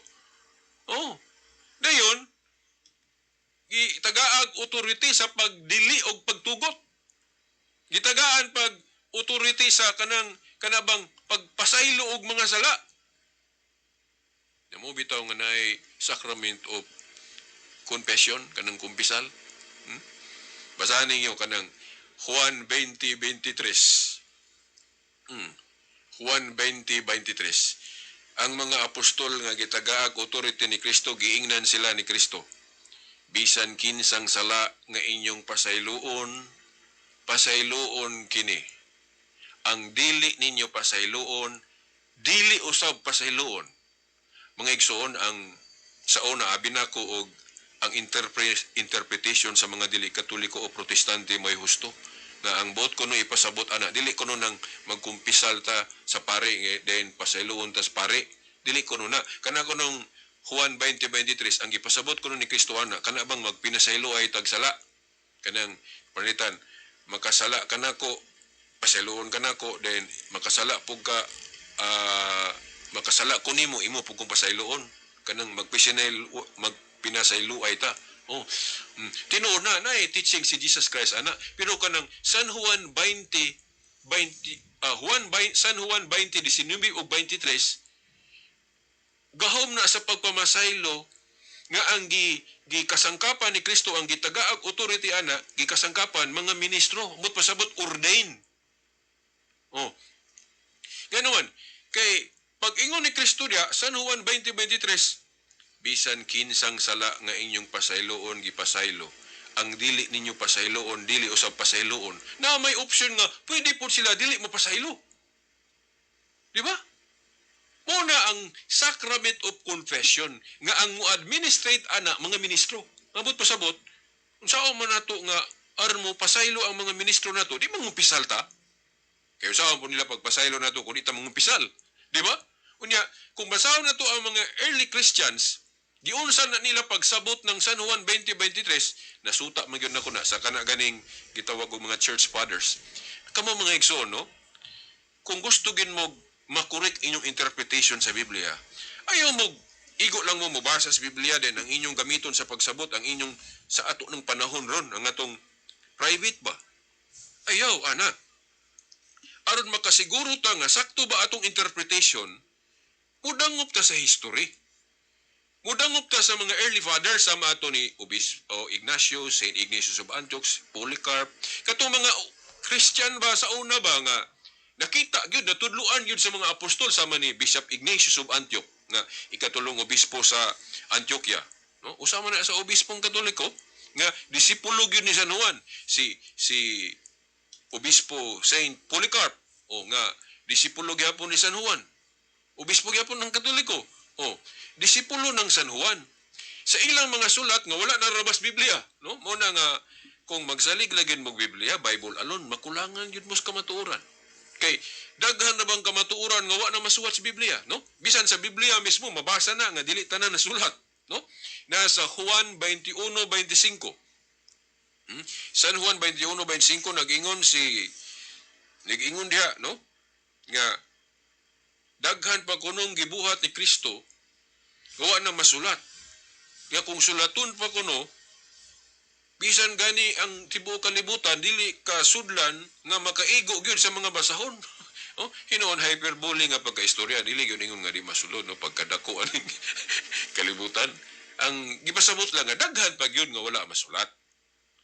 Oh. Dayon, gitagaag authority sa pagdili og pagtugot. Gitagaan pag authority sa kanang kanabang pagpasaylo og mga sala. Namo bitaw nga naay sacrament of confession, kanang kumpisal. Basahan ninyo kanang Juan 20:23. Juan 20:23. Ang mga apostol nga gitagaag authority ni Kristo, giingnan sila ni Kristo. "Bisan kinsang sala nga inyong pasayloon, pasayloon kini. Ang dili ninyo pasayloon, dili usab pasayloon." Mga igsoon, ang sa una abi nako og ang interpretation sa mga dili Katoliko o Protestante may husto nga ang buot kuno ipasabot ana, dili kuno nang magkumpisal ta sa pare then pasayloon ta sa pare. Dili kuno na kana kunong Juan 20:23. Ang gipasabot kuno ni Kristo ana, kana bang magpinasaylo ay tagsala, kanang panitan makasala kanako, pasayloon kanako, then makasala pug ka, makasala ko nimo, imo pug kong pasayloon, kanang magpinasaylo ay ta. Oh. Tinuod na na teaching si Jesus Christ ana, pero kanang San Juan 20 20 Juan 20, San Juan 20 19 ug 23, gahom na sa pagpamasaylo nga ang gikasangkapan ni Kristo, ang gitagaag authority ana, gikasangkapan mga ministro, mut pasabot ordain. Oh. Ganuman kay pag ingon ni Kristo diya San Juan 20:23, "Bisan kinsang sala nga inyong pasayloon, gipasaylo. Ang dili ninyo pasayloon, dili usab pasayloon." Na may option nga pwede po sila dili mo pasaylo. Di ba? Muna ang sacrament of confession nga ang mo-administrate ana mga ministro. Mabot pasabot, unsaon man nato nga aron mo pasaylo ang mga ministro nato, di mangumpisal ta? Kaya usaon po nila pagpasaylo nato kung di ta mangumpisal? Di ba? Unya, kung basahon nato ang mga early Christians, giunsa na nila pagsabot ng San Juan 20:23, nasuta man gyud nako na sa kana ganing gitawag og mga church fathers. Kamo, mga igsoon, no? Kung gusto gin mo makorek inyong interpretation sa Biblia, Ayaw mo igo lang mo mobasa sa Biblia din ang inyong gamiton sa pagsabot ang inyong sa ato ng panahon ron ang atong private ba. Ayaw ana. Aron makasiguro ta nga sakto ba atong interpretation, mudangop ta sa history. Mudangop ta sa mga early fathers sama ato ni Obispo Ignacio, Saint Ignatius of Antioch, Polycarp, katong mga Christian ba sa una ba nga nakita gyud, natudloan gyud sa mga apostol, sama ni Bishop Ignatius of Antioch nga ikatulong obispo sa Antioquia, no? Usa man na sa obispong Katoliko nga disipulo gyud ni San Juan. Si Obispo Saint Polycarp o nga disipulo gyapon ni San Juan, obispo gyapon ng Katoliko o disipulo ng San Juan, sa ilang mga sulat nga wala na rabas Biblia, no? Mo na nga kung magsalig lagi mo Biblia, Bible alone, makulangan gyud mo sa kamatuoran. Kay daghan na bang kamatuoran nga wa na masuwat sa Biblia, no? Bisan sa Biblia mismo mabasa na nga dili tanan nasulat, no? Nasa Juan 21:25. San Juan 21:25, nag-ingon diha, no? Nga daghan pa kunong gibuhat ni Kristo nga wa na masulat. Nga kung sulaton pa kuno, bisan gani ang tibuok kalibutan dili ka sudlan nga makaigo gyud sa mga basahon. Oh, hinuon hyperbole nga pagkaistorya, dili gyud ingon nga di masulod, no, pagkadako aning kalibutan. Ang gipasabot lang nga daghan pa gyud nga wala masulat.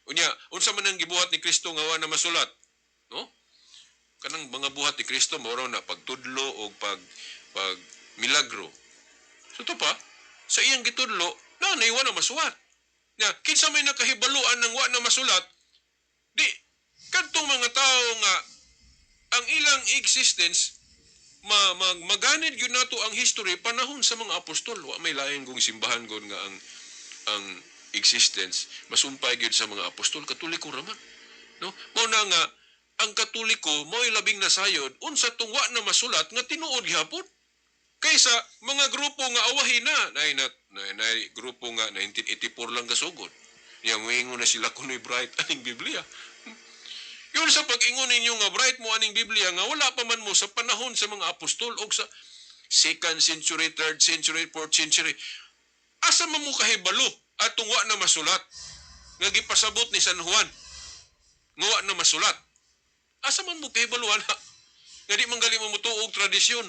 Unya, unsa man ang gibuhat ni Kristo nga wa na masulat? No? Kanang mga buhat ni Kristo mao raw na pagtudlo o pag milagro. So to pa, sa iyang gitudlo, na wa na masulat. Nga, kinsa may nakahibaluan ng wa na masulat, di, kadtong mga tao nga ang ilang existence maganid gyud nato ang history panahon sa mga apostol. Wa may lain kung simbahan gud nga ang existence masumpay gyud sa mga apostol. Katoliko raman, no? Mao na nga ang Katoliko mo'y labing nasayod unsa tong wa na masulat nga tinuod gihapon kaysa mga grupo nga awahin na nay na, na, na grupo nga 1984 lang kasugod niya, moingon na sila kuno'y bright aning Biblia. Yun sa pag-ingon ninyo nga bright mo aning Biblia nga wala pa man mo sa panahon sa mga apostol o sa second century, third century, fourth century. Asa man mo kahibalo atong wa na masulat nga gipasabot ni San Juan nga wa na masulat? Asa man mo kahibalo ana? Nga di man gali mo mutuo og tradisyon.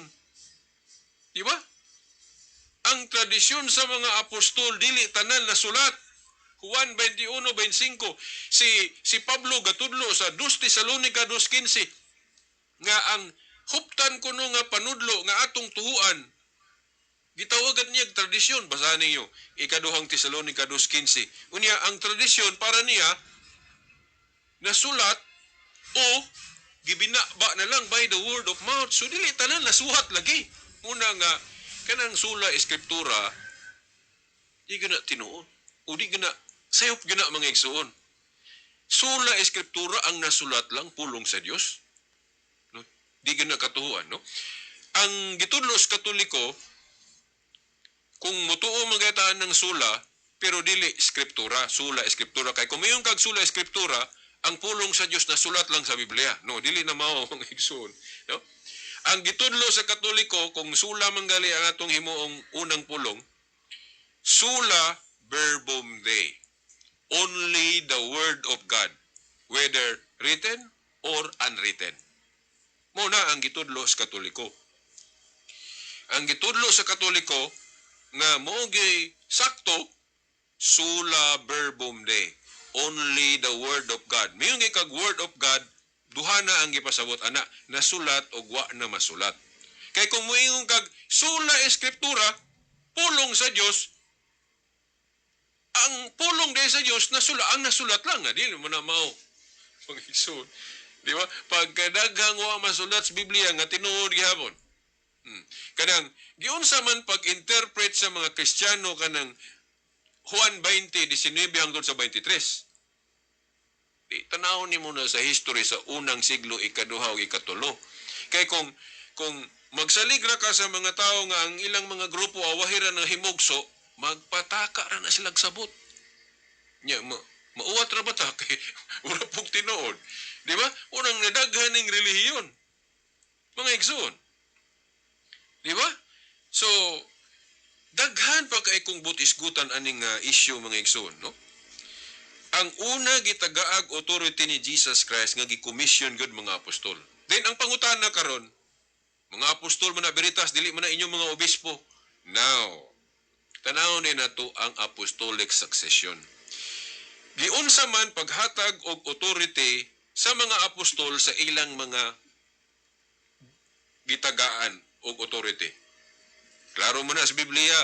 Di ba? Ang tradisyon sa mga apostol dili tanan na sulat. Juan 21:25. Si Pablo gatudlo sa 2 Tesalonica 2:15 nga ang huptan kuno nga panudlo nga atong tuhuan gitawagan niya og tradisyon. Basahan ninyo Ikaduhang Tesalonica 2:15. Unya ang tradisyon para niya nasulat o gibinaba na lang by the word of mouth, so dili tanan nasuhat lagi. Muna nga kanang sola escriptura di gana tinuod o di gana sayop gana, mga igsuon. Sola escriptura ang nasulat lang pulong sa Dios, no? Di gana katuhuan, no? Ang gitudlo sa Katoliko, kung mutuo magataan ng sola pero dili skriptura, sola escriptura, kay kung mayon kag sola escriptura, ang pulong sa Dios nasulat lang sa Biblia, no? Dili na mao, mga igsuon, no? Ang gitudlo sa Katoliko, kung sola manggali ang atong himuong unang pulong, sola verbum Dei, only the word of God, whether written or unwritten. Mo na ang gitudlo sa Katoliko. Ang gitudlo sa Katoliko nga mao gyud sakto, sola verbum Dei, only the word of God. Mayon kag word of God, duha na ang gipasabot ana, nasulat og wa na masulat. Kay kung moingon kag sola escriptura, pulong sa Dios, ang pulong diay sa Dios nasula, ang nasulat lang nga dili mo na mao, mga igsoon. Di ba? Pagkadaghang wa masulat sa Biblia nga tinuod gihapon. Kanang giunsa man pag-interpret sa mga Kristiyano kanang Juan 20:19 hangtod sa 23. Di tanaw nimo na sa history sa unang siglo, ikaduha ug ikatulo. Kay kung magsalig ra ka sa mga tao nga ang ilang mga grupo awahira ng himugso, magpataka ra na silang sabot. Nya mauwat ra ba ta kay wala pong tinuod? Di ba? Unang nadaghan ning relihiyon. Mga igsoon. Di ba? So, Daghan pa kay kung butisgutan aning issue, mga igsoon, no? Ang una, gitagaag authority ni Jesus Christ nga gi-commission gud mga apostol. Then ang pangutana karon, mga apostol man na Veritas, dili man na inyong mga obispo. Now, tanaw ni nato ang apostolic succession. Giunsa man paghatag og authority sa mga apostol sa ilang mga gitagaan og authority? Klaro mo na sa Biblia,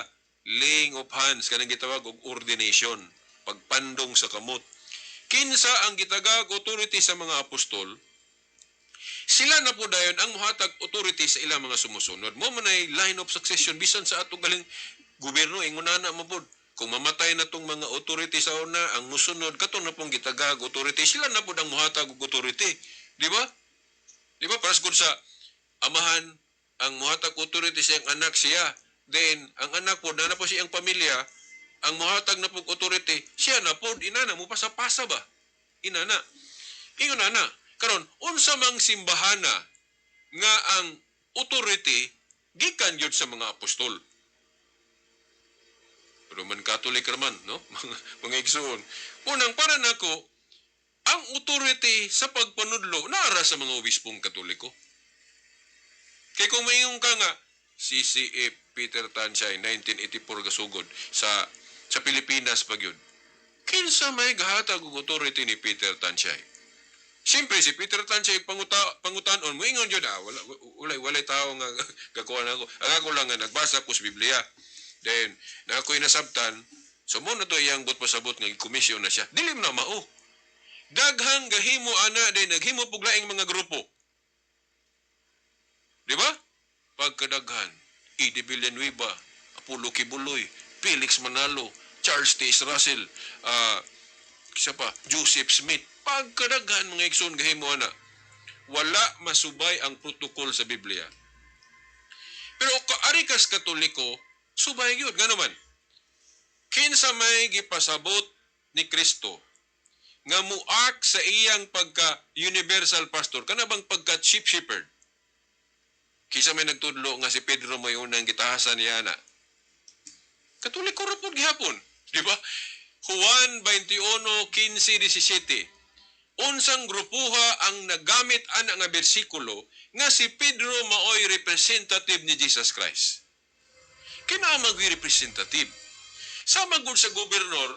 laying of hands, kanang gitawag og ordination, pagpandong sa kamot. Kinsa ang gitagaag authority sa mga apostol, sila na po dayon ang muhatag authority sa ilang mga sumusunod. Mao man ay line of succession bisan sa ato galing gobyerno, ingon na mo pod. Kung mamatay na tong mga authority sa una, ang musunod kato na pong gitagaag authority, sila na pod ang muhatag og authority. Di ba? Di ba? Paras gud sa amahan, ang muhatag authority sa iyang anak siya. Then, ang anak po, na po siyang pamilya, ang muhatag na po authority, siya na po, inana, mo pasa-pasa ba? Inana. Ingon na na. Karon, unsa mang simbahana nga ang authority gikan gyud sa mga apostol? Roman Catholic raman, no? Mga igsoon. Unang para nako, ang authority sa pagpanudlo naara sa mga obispong Katoliko. Kay kung mayong ka nga CCF Peter Tanchay 1984 gasugod sa Pilipinas pa gyud. Kinsa may gahatag og authority ni Peter Tanchay? Siyempre si Peter Tanchay pangutanon mo, ingon jud, ah, wala wala walay tao nga gakuha na ako. Ang ako lang nga nagbasa ko sa Biblia. Then na ako'y nasabtan, so mo na to iyang buot pasabot nga komisyon na siya. Dili man na mao. Daghang gahimo ana, din naghimo pug laing mga grupo. Di ba? Pagkadaghan, E.D. Villanueva, Apollo Quiboloy, Felix Manalo, Charles T. Russell, isa pa, Joseph Smith. Pagkadaghan, mga igsoon, gahimo ana. Wala masubay ang protocol sa Biblia. Pero ari kas Katoliko, subay gyud. Ngano man? Kinsa may gipasabot ni Kristo nga muak sa iyang pagka universal pastor, kana bang pagka chief shepherd? Kinsa may nagtudlo nga si Pedro may unang gitahasan niya na? Katoliko ra pod gihapon, di ba? Juan 21:15, 17. Unsang grupuha ang nagamit ana nga bersikulo nga si Pedro maoy representative ni Jesus Christ? Kinahanglan representative. Sama gud sa gobernador,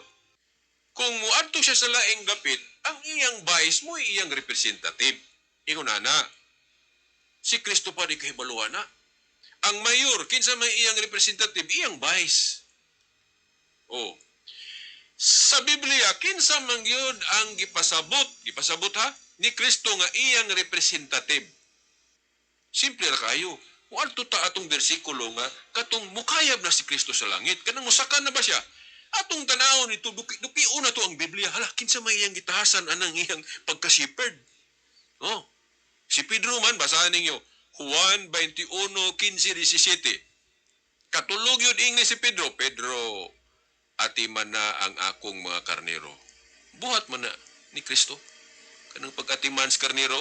kung muadto siya sa laing dapit, ang iyang vice mo iyang representative. Ingon na. Si Kristo pa di kahibaluan na. Ang mayor, kinsa may iyang representative? Iyang vice. Oh. Sa Biblia, kinsa man gyud ang gipasabot, gipasabot ha, ni Kristo nga iyang representative? Simple ra kayo. Muadto ta atong bersikulo nga katong mukayab na si Kristo sa langit. Kanang musaka na ba siya? Atong tanawon ito, duki, duki na to ang Biblia. Hala, kinsa may iyang gitahasan anang iyang pagka-shepherd? Oh. Si Pedro man, basahan ninyo. Juan 21, 15, 17. Katulog yun ingni si Pedro. "Pedro, atiman na ang akong mga karnero." Buhat man na ni Kristo. Kanang pag-atiman sa karnero.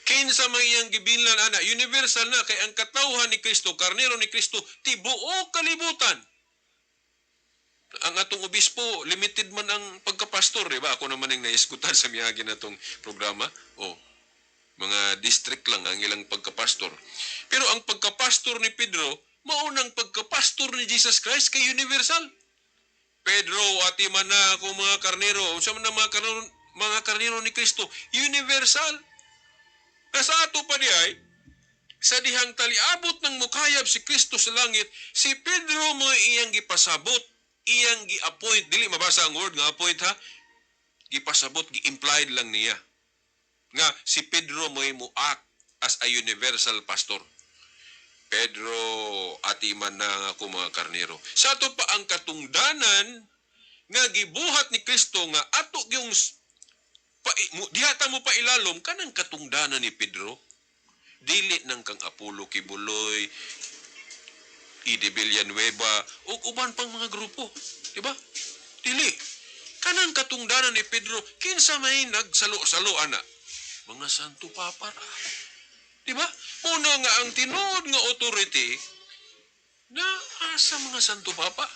Kinsa may iyang gibinlan ana, universal na kay ang katawhan ni Kristo, karnero ni Kristo, tibuok kalibutan. Ang atong obispo, limited man ang pagkapastor, di ba? Ako naman ang naiskutan sa miyagi na tong programa. Oh, mga district lang ang ilang pagkapastor. Pero ang pagkapastor ni Pedro, maunang pagkapastor ni Jesus Christ kay universal. "Pedro, atiman na ako mga karnero." Unsa man ang mga karnero ni Kristo? Universal. Nasa ato pa di ay, sa dihang taliabot ng mukayab si Kristo sa langit, si Pedro mo iyang gipasabot, iyang gi-appoint, dili mabasa ang word nga appoint ha, gipasabot, gi-implied lang niya nga si Pedro mo'y mu-act as a universal pastor. "Pedro, atiman na nga ako mga karnero." Sa ato pa ang katungdanan nga gibuhat ni Kristo nga ato yung pa, mo, diha ta mo pa ilalom kanang katungdanan ni Pedro, dili nang kang Apollo Quiboloy, E.D. Villanueva ug uban pang mga grupo, di ba? Dili kanang katungdanan ni Pedro. Kinsa may nagsalo-salo ana? Mga Santo Papa ra, di ba? Una nga ang tinuod nga authority Naa sa mga Santo Papa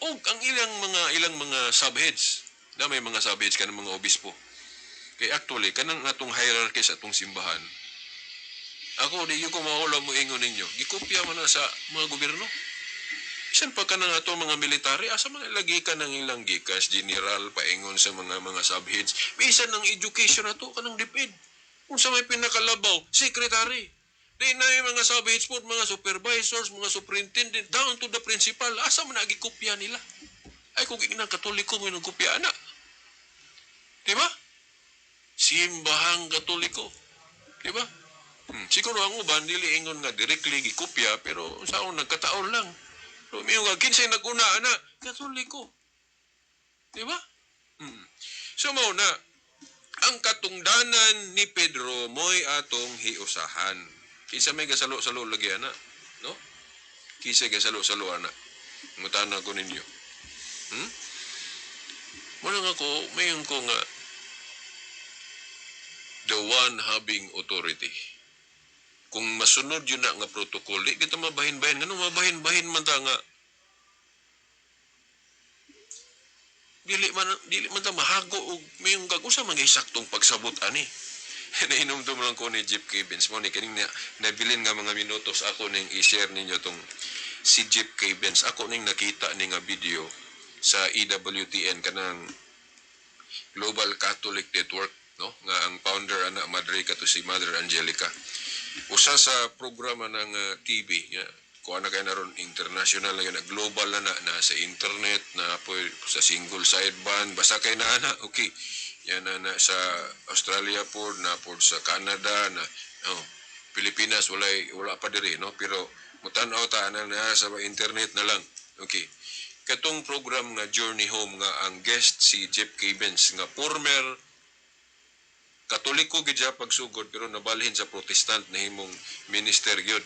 o ang ilang mga subheads na may mga subheads kanang mga obispo. Kay actually kanang atong hierarchy sa atong simbahan, ako di ko maula mo ingon ninyo, gikopya man na sa mga gobyerno. Bisan pa kanang atong mga military, asa man lagi ka ng ilang gikas general paingon sa mga subheads. Bisan ng education nato, kanang DepEd. Unsa may pinakalabaw, secretary. Di na yung mga subheads po, mga supervisors, mga superintendent, down to the principal, asa man nagikopya nila? Ay, kung inang Katoliko mo yung kopya na. Di ba? Simbahang Katoliko. Di ba? Siguro ang uban, dili ingon nga directly gikopya, pero sa akong nagkataon lang. Pero may nga, kinsay nag-una, ana, Katoliko. Di ba? So mao na, ang katungdanan ni Pedro mo'y atong hiusahan. Kinsa may gasalo-salo lagi ana, no? Kinsa gasalo-salo ana? Ngutana ko ninyo. Muna nga ko, mayon ko nga the one having authority. Kung masunod yun na nga protocol, di kita mabahin-bahin. Ngano mabahin-bahin man ta nga dili man ta mahago og mayong kag usa man saktong pagsabot ani. Nainomdom lang ko ni Jeff Cavins mo ni kining na, nabilin nga mga minutos ako ning i-share ninyo tong si Jeff Cavins. Ako ning nakita ni nga video sa EWTN, kanang Global Catholic Network, no, nga ang founder ana madre kato si Mother Angelica. Usa sa programa ng TV nga kuha na kay naron international na yun, global na na, na sa internet na po sa single sideband basta kay na ana, okay, yan na, na sa Australia po na po, sa Canada na, oh, Pilipinas wala pa diri, no, pero mutan-aw ta na, na sa internet na lang, okay. Katong program nga Journey Home nga ang guest si Jeff Cavins nga former Katoliko gid siya pagsugod pero nabalhin sa Protestant, nahimong minister gyud.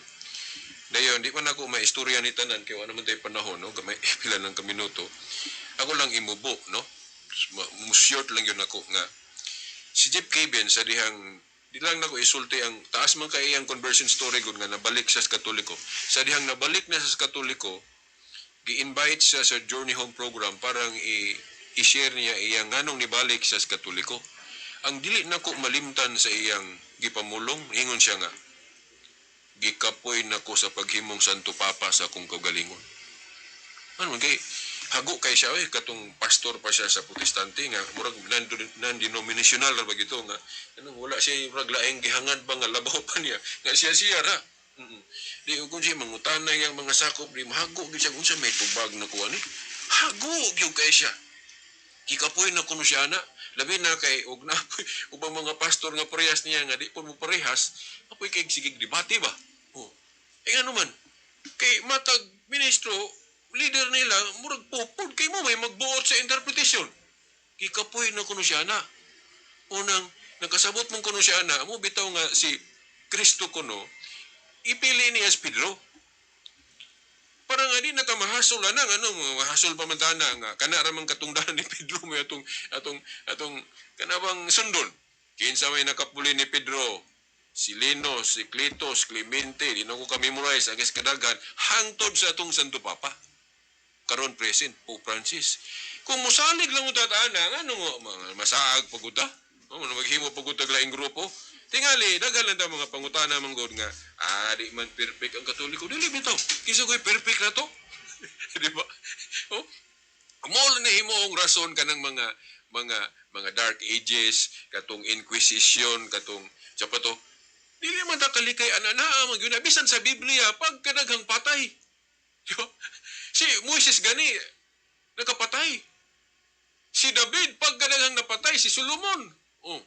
Dayon di man ako maistorya ni tanan kay wala man tay panahon, no, gamay pila lang ka minuto. Ako lang imubo, no. Short lang yun ako nga si Jeff Cavins sa dihang di lang nako isulti ang taas man kay iyang conversion story gud nga nabalik siya sa Katoliko. Sa dihang nabalik na siya sa Katoliko, gi-invite siya sa Journey Home program parang i-share niya iyang nganong nibalik siya sa Katoliko. Ang dili nako malimtan sa iyang gipamulong, ingon siya nga, "Gikapoy nako sa paghimong Santo Papa sa akong kaugalingon." Ano man kay hago kay siya oy, katong pastor pa siya sa Protestante nga murag non-denominational ra ba gito nga anong wala siya murag laing gihangad ba nga labaw pa niya nga siya siya ra. Di kung siya mangutana yang mga sakop, di mahago gyud siya unsa may tubag na kuha ni. Hago gyud kay siya. Gikapoy na kuno siya ana. Labi na kay og na ubang mga pastor nga parehas niya nga di po mo parehas, apoy kay sige debate ba. Oh. Eh ano man kay matag ministro leader nila murag pupod kay mo may magbuot sa interpretation. Gikapoy na kuno siya ana. Unang nakasabot mong kuno siya ana, mo bitaw nga si Kristo kuno ipili niya si Pedro. Para nga di na ta mahasol ana, ano mahasol pa man ta na nga kana ra man katungdanan ni Pedro mo atong kanabang sundon. Kinsa may nakapuli ni Pedro? Si Lino, si Cletus, Clemente, di na ko ka-memorize ang kadaghan hangtod sa atong Santo Papa. Karon present Pope Francis. Kung musalig lang mo tatana, ano mo mga masaag paguta? Oh, maghimo paguta laing grupo. Tingali, daghan lang ta mga pangutana man gud nga, ah, di man perfect ang Katoliko. Dili bitaw. Kinsa ko'y perfect na to? Di ba? Oh, mo na himo ang rason kanang mga Dark Ages, katong Inquisition, katong sa pa to. Dili man ta kalikay ana naa man gyud na bisan sa Biblia pagkadaghang patay. Di ba? Si Moises gani nakapatay. Si David pagkadaghang napatay, si Solomon. Oh.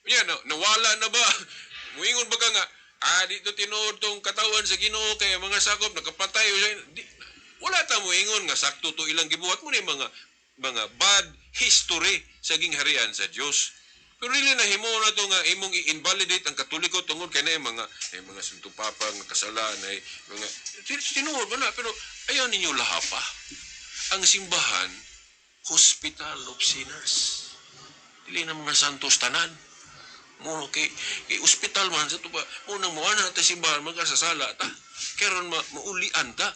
Yan, na, nawala na ba? Muingon ba ka nga, ah, dito tinuod tong katawan sa Ginoo kay mga sakop nakapatay o siya. Di, wala ta moingon nga sakto to ilang gibuhat mo ni mga bad history sa gingharian sa Dios. Pero dili na himo na to nga imong i-invalidate ang Katoliko tungod kay na mga Santo Papa nga kasalan ay mga tinuod ba na, pero ayaw ninyo lahapa. Ang simbahan, hospital of sinners. Dili na mga santos tanan. Mo kay kay ospital man sa tuba. Mo nang mo ana ta simbahan, magkasasala ta. Karon ma maulian ta.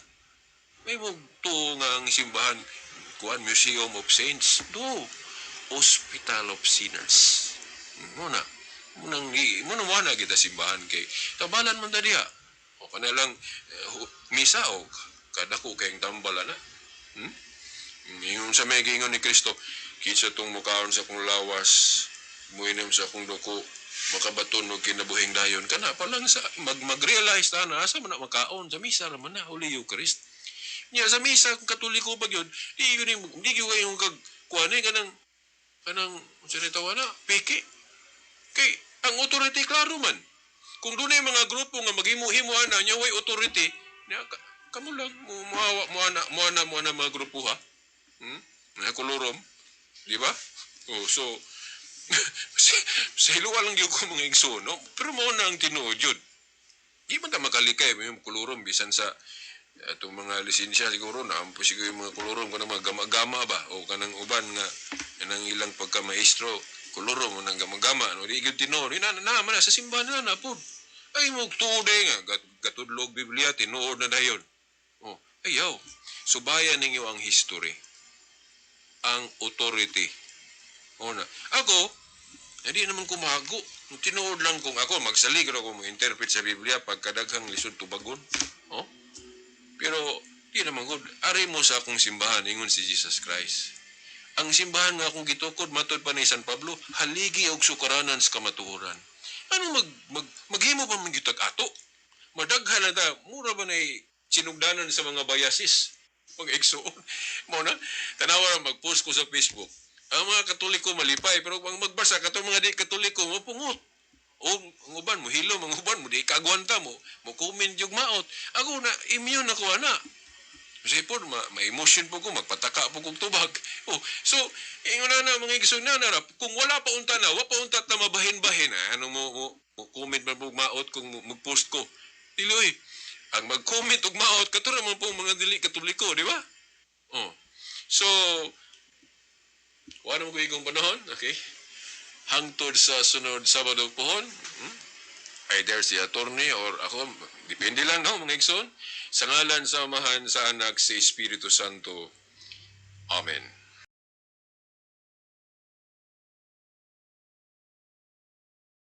May mo tuo nga ang simbahan kuan, Museum of Saints. Do Hospital of Sinners. Mo na. Mo nang mo na mo na kita simbahan kay tabalan man ta diha. O kana lang misa o kadako kayong tambala na. Ingon sa may giingon ni Kristo, "Kinsa tong mukaon sa akong lawas, muinom sa akong dugo, makabaton og kinabuhing dayon." Kana pa lang sa mag mag-realize ta na asa man na makaon, sa misa ra man na, Holy Eucharist. Nya sa misa kung Katoliko ba gyud, di gyud di gyud kayo kag kuan eh, kanang kanang unsa ni tawag na piki. Kay ang authority klaro man. Kung dunay mga grupo nga maghimo-himo ana nya way authority, nya kamo lang mo muhawa mo ana mga grupo ha. Nga kolorum, di ba? Oh, so sa hiluwa lang gyud ko, mga igsoon, no? Pero mao na ang tinuod yun. Di man ta makalikay may kolorum bisan sa atong mga lisensya, siguro na ampo siguro yung mga kolorum kanang mga gama-gama ba o kanang uban nga kanang ilang pagka-maestro kolorum mo nang gama-gama, no? Di gyud tinuod na na man sa simbahan na na pud ay mo tuod nga gatudlog Biblia, tinuod na dayon. Oh, ayaw subayan ninyo ang history, ang authority. O na ako hindi naman ko mahago. Tinuod lang kung ako magsalig ra ko mo interpret sa Biblia pagkadaghang lisod tubagon. Oh, pero di naman gud. "Ari mo sa akong simbahan," ingon si Jesus Christ. "Ang simbahan nga akong gitukod," matod pa ni San Pablo, "haligi og sukaranan sa kamatuoran." Ano mag, mag maghimo pa man gyud ato? Madaghan na ta, mura ba nay sinugdanan sa mga biases? Pag igsuon. Mo na, tanawa ra mag-post ko sa Facebook. Ang mga Katoliko malipay, pero ang magbasa katong mga di Katoliko mopungot. O ang uban mo hilo, ang uban mo di kagwanta mo, mo comment yung maot. Ako na immune ako ana. Kasi po, ma-emotion po ko, magpataka po kong tubag. Oh, so, ingon na na, mga igsoon na, na, kung wala pa unta na, wa pa unta ta mabahin-bahin, ah, ano mo comment man po maot kung mag-post ko. Diloy, ang mag-comment og maot, kato man po mga dili Katoliko, di ba? Oh. So, wala mo ko igong panahon, okay? Hangtod sa sunod Sabado pohon, Either si attorney or ako, depende lang, no, mga igsoon. Sa ngalan sa Amahan, sa Anak, sa Espiritu Santo. Amen.